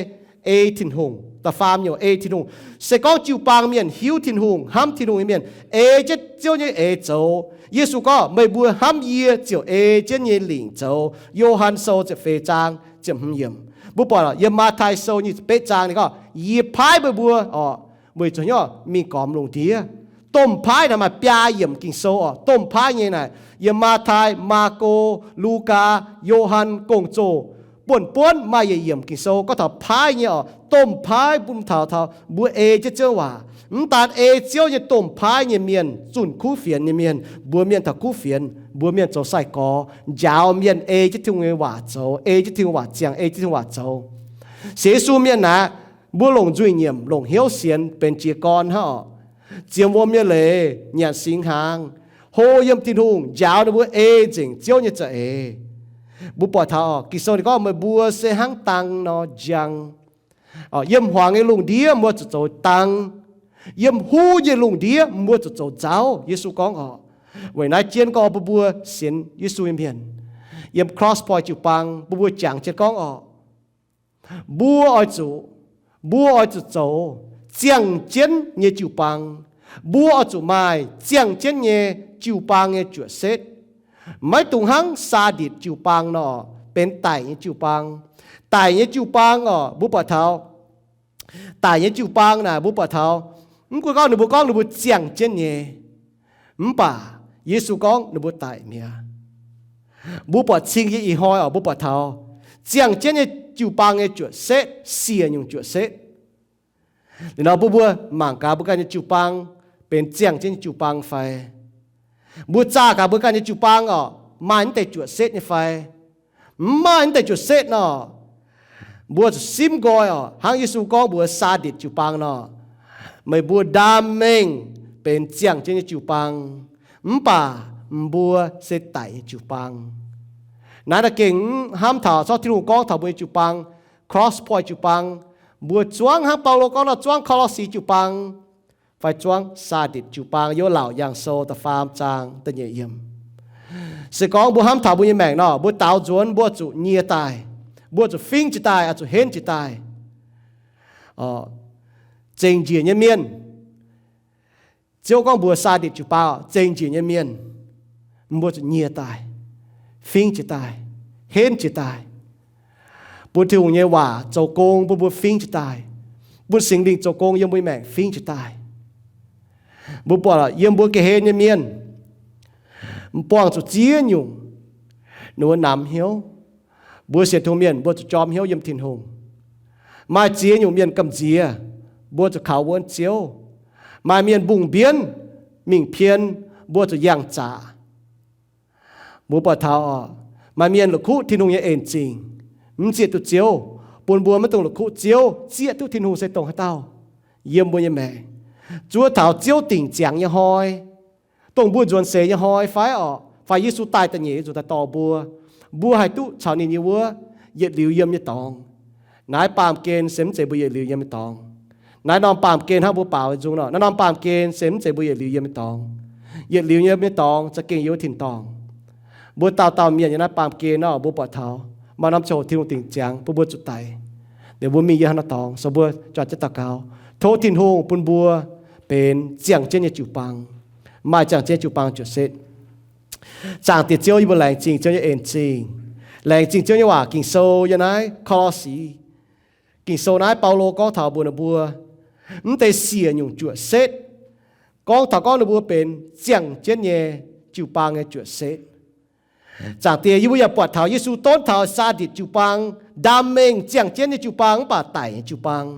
ei Tin-Hungh. Da'faam nyungc ei Tin-Hungh. Se gorngv jiu-baang mienh hiuv Tin-Hungh, hnamv Tin-Hungh nyei mienh, ei jienv Ziouv nyei eix zoux. Yesu gorngv, meih mbuo hnamv yie ziouc ei jienv nyei lingc zoux. Yo^han Sou ziepc feix zaang ziepc hmz yiemc. Mbuo buatc yiem Matv^tai Sou nyic ziepc betv zaang ninh gorngv, yie paaiv meih mbuo oc, weic zuqc hnyouv mingh gormx lungh ndiev. Domh paaiv naaic maaih biaa yiemc Ging-Sou oc. Domh paaiv nyei naaic yiem Matv^tai, Maako, Lugaa, Yo^han Gong-Zoh, buonv-buonv maaih yietc yiemc Ging-Sou gorngv taux paaiv nyei oc. Domh paaiv bun taux taux mbuo ei jienv Ziouv waac. Mv daan ei Ziouv nyei domh paaiv nyei mienh, zunh kuv fienx nyei mienh, mbuox mienh taux kuv fienx, mbuox mienh zoux sai-gorx, njaaux mienh ei jienv Tin-Hungh nyei waac zoux, ei jienv Tin-Hungh waac ziangh, ei jienv Tin-Hungh waac zoux. Sienx Yesu mienh naaic, mbuo longc nzuih nyiemc, longc hnyouv sienx benx jiez gorn hnangv oc. Ziemx wuom nyei leiz, nyanc singx hnaangx, hlo yiem Tin-Hungh, njaaux ninh mbuo ei nzengc Ziouv nyei za'eix. Mbuo buatc taux oc, Ging-Sou ninh gorngv meih mbuo se hnangv dang nor njang. Yiem hmuangx nyei lungh ndiev mbuo zuqc zoux dang. Yiem huv nyei lungh ndiev mbuo zuqc zoux nzauv, Yesu gorngv oc. Weic naaiv jienv gorngv bun mbuo sienx Yesu nyei mienh, yiem Cross Point jiu-baang bun mbuo jangx jienv gorngv oc, mbuo oix zuqc, mbuo oix zuqc zoux ziangh jienv nyei jiu-baang. Mbuo oix zuqc maaih ziangh jienv nyei jiu-baang nyei juoqc setv. Maiv dungx hnangv Saaditc jiu-baang nor, benx daic nyei jiu-baang. Daic nyei jiu-baang oc, mbuo buatc taux daic nyei jiu-baang naaic, mbuo buatc taux, mv gunv gorngv ninh mbuo gorngv ninh mbuo ziangh jienv nyei, mv baac Yesu gorngv ninh mbuo daic mi'aqv. Mbuo buatc cing yie ih hnoi oc, mbuo buatc taux ziangh jienv nyei jiu-baang nyei juoqc setv, siec nyungc juoqc setv. Liuz nor mbuo, mbuo mangc gaax mbuo ganh nyei jiu-baang benx ziangh jienv nyei jiu-baang fai? Mbuo zaah gaax mbuo ganh nyei jiu-baang oc, maaih naaiv deix juoqc setv nyei fai? Mv maaih naaiv deix juoqc setv nor, mbuo zuqc simv nqoi oc, hnangv Yesu gorngv mbuox Saaditc jiu-baang nor, meih mbuo ndaam mengh benx ziangh jienv nyei jiu-baang, mv baac mbuo se daic nyei jiu-baang. Naaiv naaiv gengh mv hnamv taux zorqv Tin-Hungh gorngv taux mbuo nyei jiu-baang, Cross Point jiu-baang, mbuo zuangv hnangv Baulo gorngv nor, zuangv Ko^lo^si jiu-baang fai zuangv Saaditc jiu-baang, yiem Laauc Yaangh Sou da'faam zaang da'nyeic yiemc. Se gorngv mbuo hnamv taux mbuo nyei maengc nor, mbuo daaux nzuonx mbuo zuqc nyie daaih, mbuo zuqc fingv jiez daaih, oix zuqc henv jiez daaih. Zengc njiec nyei mienh, Ziouv gorngv mbuox Saaditc jiu-baang, zengc njiec nyei mienh, mbuo zuqc nyie daaih, fingv jiez daaih, henv jiez daaih, bun Tin-Hungh nyei waac zoux gong bun mbuo fingv jiez daaih, bun Singx Lingh zoux gong yiem mbuo nyei maengc fingv jiez daaih. Mbuo buatc yiem mbuo ga'hlen nyei mienh, buangh zuqc ziex nyungc, ninh mbuo namx hnyouv. Mbuo sienx Tin-Hungh mienh mbuo zuqc jorm hnyouv yiem Tin-Hungh. Maaih ziex nyungc mienh gamh nziex, mbuo zuqc kaux wuonv Ziouv. Maaih mienh mbungh mbienv mingh pien, mbuo zuqc yangh zaqc. Mbuo buatc taux oc, maaih mienh la'kuqv Tin-Hungh nyei en zingh, mv zieqv duqv Ziouv, bun mbuo maiv dungx la'kuqv Ziouv, zieqv duqv Tin-Hungh se dongh haaix dauh. yiem mbuo nyei maengc. Zuov taux Ziouv dingc ziangx nyei hnoi, dongh mbuo nzuonx seix nyei hnoi fai orqc, fai Yesu daaih da'nyeic nzuqc daaih dorh mbuo, mbuo haih duqv caux ninh nyei wuov yietc liuz yiem nyei dorngx. Naaiv baamh gen se mv zeiz mbuo yietc liuz yiem nyei dorngx. Naaiv norm baamh gen hnangv mbuo baaux nzung nor, naaiv norm baamh gen se mv zeiz mbuo yietc liuz yiem nyei dorngx. Yietc liuz yiem nyei dorngx za'gengh yiem wuov tin-dorngh. Mbuo dauh dauh mienh yiem naaiv baamh gen nor, mbuo buatc taux maaih norm ziangh hoc Tin-Hungh dingc ziangx bun mbuo zuqc daic. Liuz mbuo mingh yiem haaix norm dorngx, so mbuo juangc jienv daux gaux, tov Tin-Hungh bun mbuo benx ziangh jienv nyei jiu-baang, maaih ziangh jienv jiu-baang juoqc setv. Zaangc Diex Ziouv, yie mbuo laengz zingh Ziouv nyei en-zingh, laengz zingh Ziouv nyei waac Ging-Sou yiem naaiv Ko^lo^si. Ging-Sou naaiv Baulo gorngv taux mbuox ninh mbuo, mv deix siec nyungc juoqc setv, gorngv taux gorngv ninh mbuo benx ziangh jienv nyei jiu-baang nyei juoqc setv. Zaangc Diex, yie mbuo yaac buatc taux Yesu donv taux Saaditc jiu-baang, ndaam mengh ziangh jienv nyei jiu-baang mv baac daic nyei jiu-baang.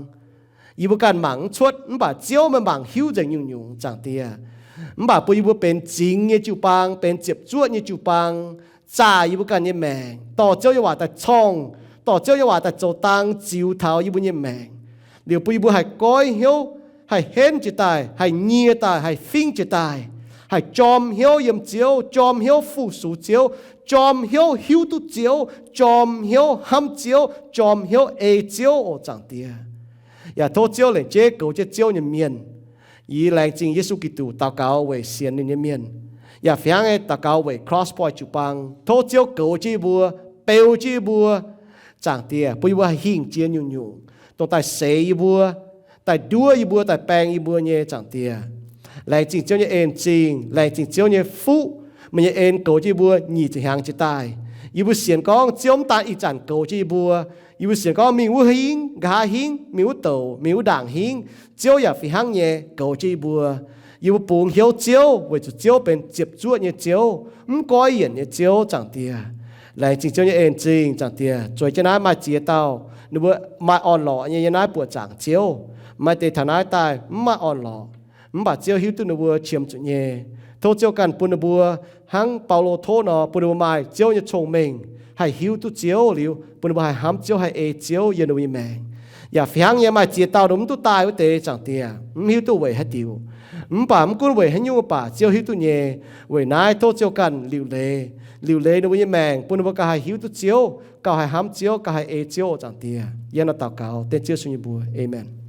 Yie mbuo ganh mangc mv cuotv, mv baac Ziouv meih mangc hiuv nzengc nyungc-nyungc, Zaangc Diex. Mv baac bun yie mbuo benx zingx nyei jiu-baang, benx ziepc zuoqv nyei jiu-baang, zaah yie mbuo ganh nyei maengc, dorh Ziouv nyei waac daaih corngh, dorh Ziouv nyei waac daaih zoux dang ziux taux yie mbuo nyei maengc. Liuz bun yie mbuo haih goiv hnyouv, haih henv jiez daaih, haih nyie daaih, haih fingv jiez daaih, haih jorm hnyouv yiem Ziouv, jorm hnyouv fu-sux Ziouv, jorm hnyouv hiuv duqv Ziouv, jorm hnyouv hnamv Ziouv, jorm hnyouv ei Ziouv oc, Zaangc Diex. Yaac tov Ziouv lengc jeiv goux jienv Ziouv nyei mienh. Yie laengz zingh Yesu Giduc, daux gaux weic sienx ninh nyei mienh, yaac fih hnangv nyei daux gaux weic Cross Point jiu-baang. Tov Ziouv goux jienv yie mbuo, beu jienv yie mbuo, Zaangc Diex, bun yie mbuo haih hingh jiex nyungc-nyungc, dongh daaih seix yie mbuo, daaih nduov yie mbuo, daaih baeng yie mbuo nyei, Zaangc Diex. Laengz zingh Ziouv nyei en-zingh, laengz zingh Ziouv nyei fuqv. Meih nyei en goux jienv yie mbuo nyic ziepc hnyangx jiez daaih. Yie mbuo sienx gorngv Ziouv mv daan ih zanc goux jienv yie mbuo. Yie mbuo sienx gorngv mingh wuov hingv, nqa'haav hingv, mingh wuov douc, mingh wuov ndaangc hingv, Ziouv yaac fih hnangv nyei goux jienv yie mbuo. Yie mbuo bungx hnyouv Ziouv weic zuqc Ziouv benx ziepc zuoqv nyei Ziouv, mv goiv yienc nyei Ziouv, Zaangc Diex. Laengz zingh Ziouv nyei en-zingh, Zaangc Diex. Zueiz jienv naaiv maaih ziex dauh, ninh mbuo maaih orn-lorqc nyei yiem naaiv buoqc zaangc Ziouv. Maaih deix taux naaiv daaih mv maaih orn-lorqc, mv baac Ziouv hiuv duqv ninh mbuo qiemx zuqc nyei. Tov Ziouv ganh bun ninh mbuo hnangv Baulo tov nor, bun ninh mbuo maaih Ziouv nyei cong-mengh, haih hiuv duqv Ziouv liuz, bun ninh mbuo haih hnamv Ziouv, haih ei Ziouv yiem ninh mbuo nyei maengc. Yaac fih hnangv nyei maaih ziex dauh ninh mbuo mv duqv daaih wuov deix, Zaangc Diex, mv hiuv duqv weic haaix diuc. Mv baac mv gunv weic haaix nyungc baac Ziouv hiuv duqv nyei. Weic naaiv tov Ziouv ganh liuc leiz, liuc leiz ninh mbuo nyei maengc, bun ninh mbuo gauh haih hiuv duqv Ziouv, gauh haih hnamv Ziouv, gauh haih ei Ziouv oc, Zaangc Diex. Yie hnangv naaiv daux gaux dengv Ziouv Yesu nyei mbuox. Aamen.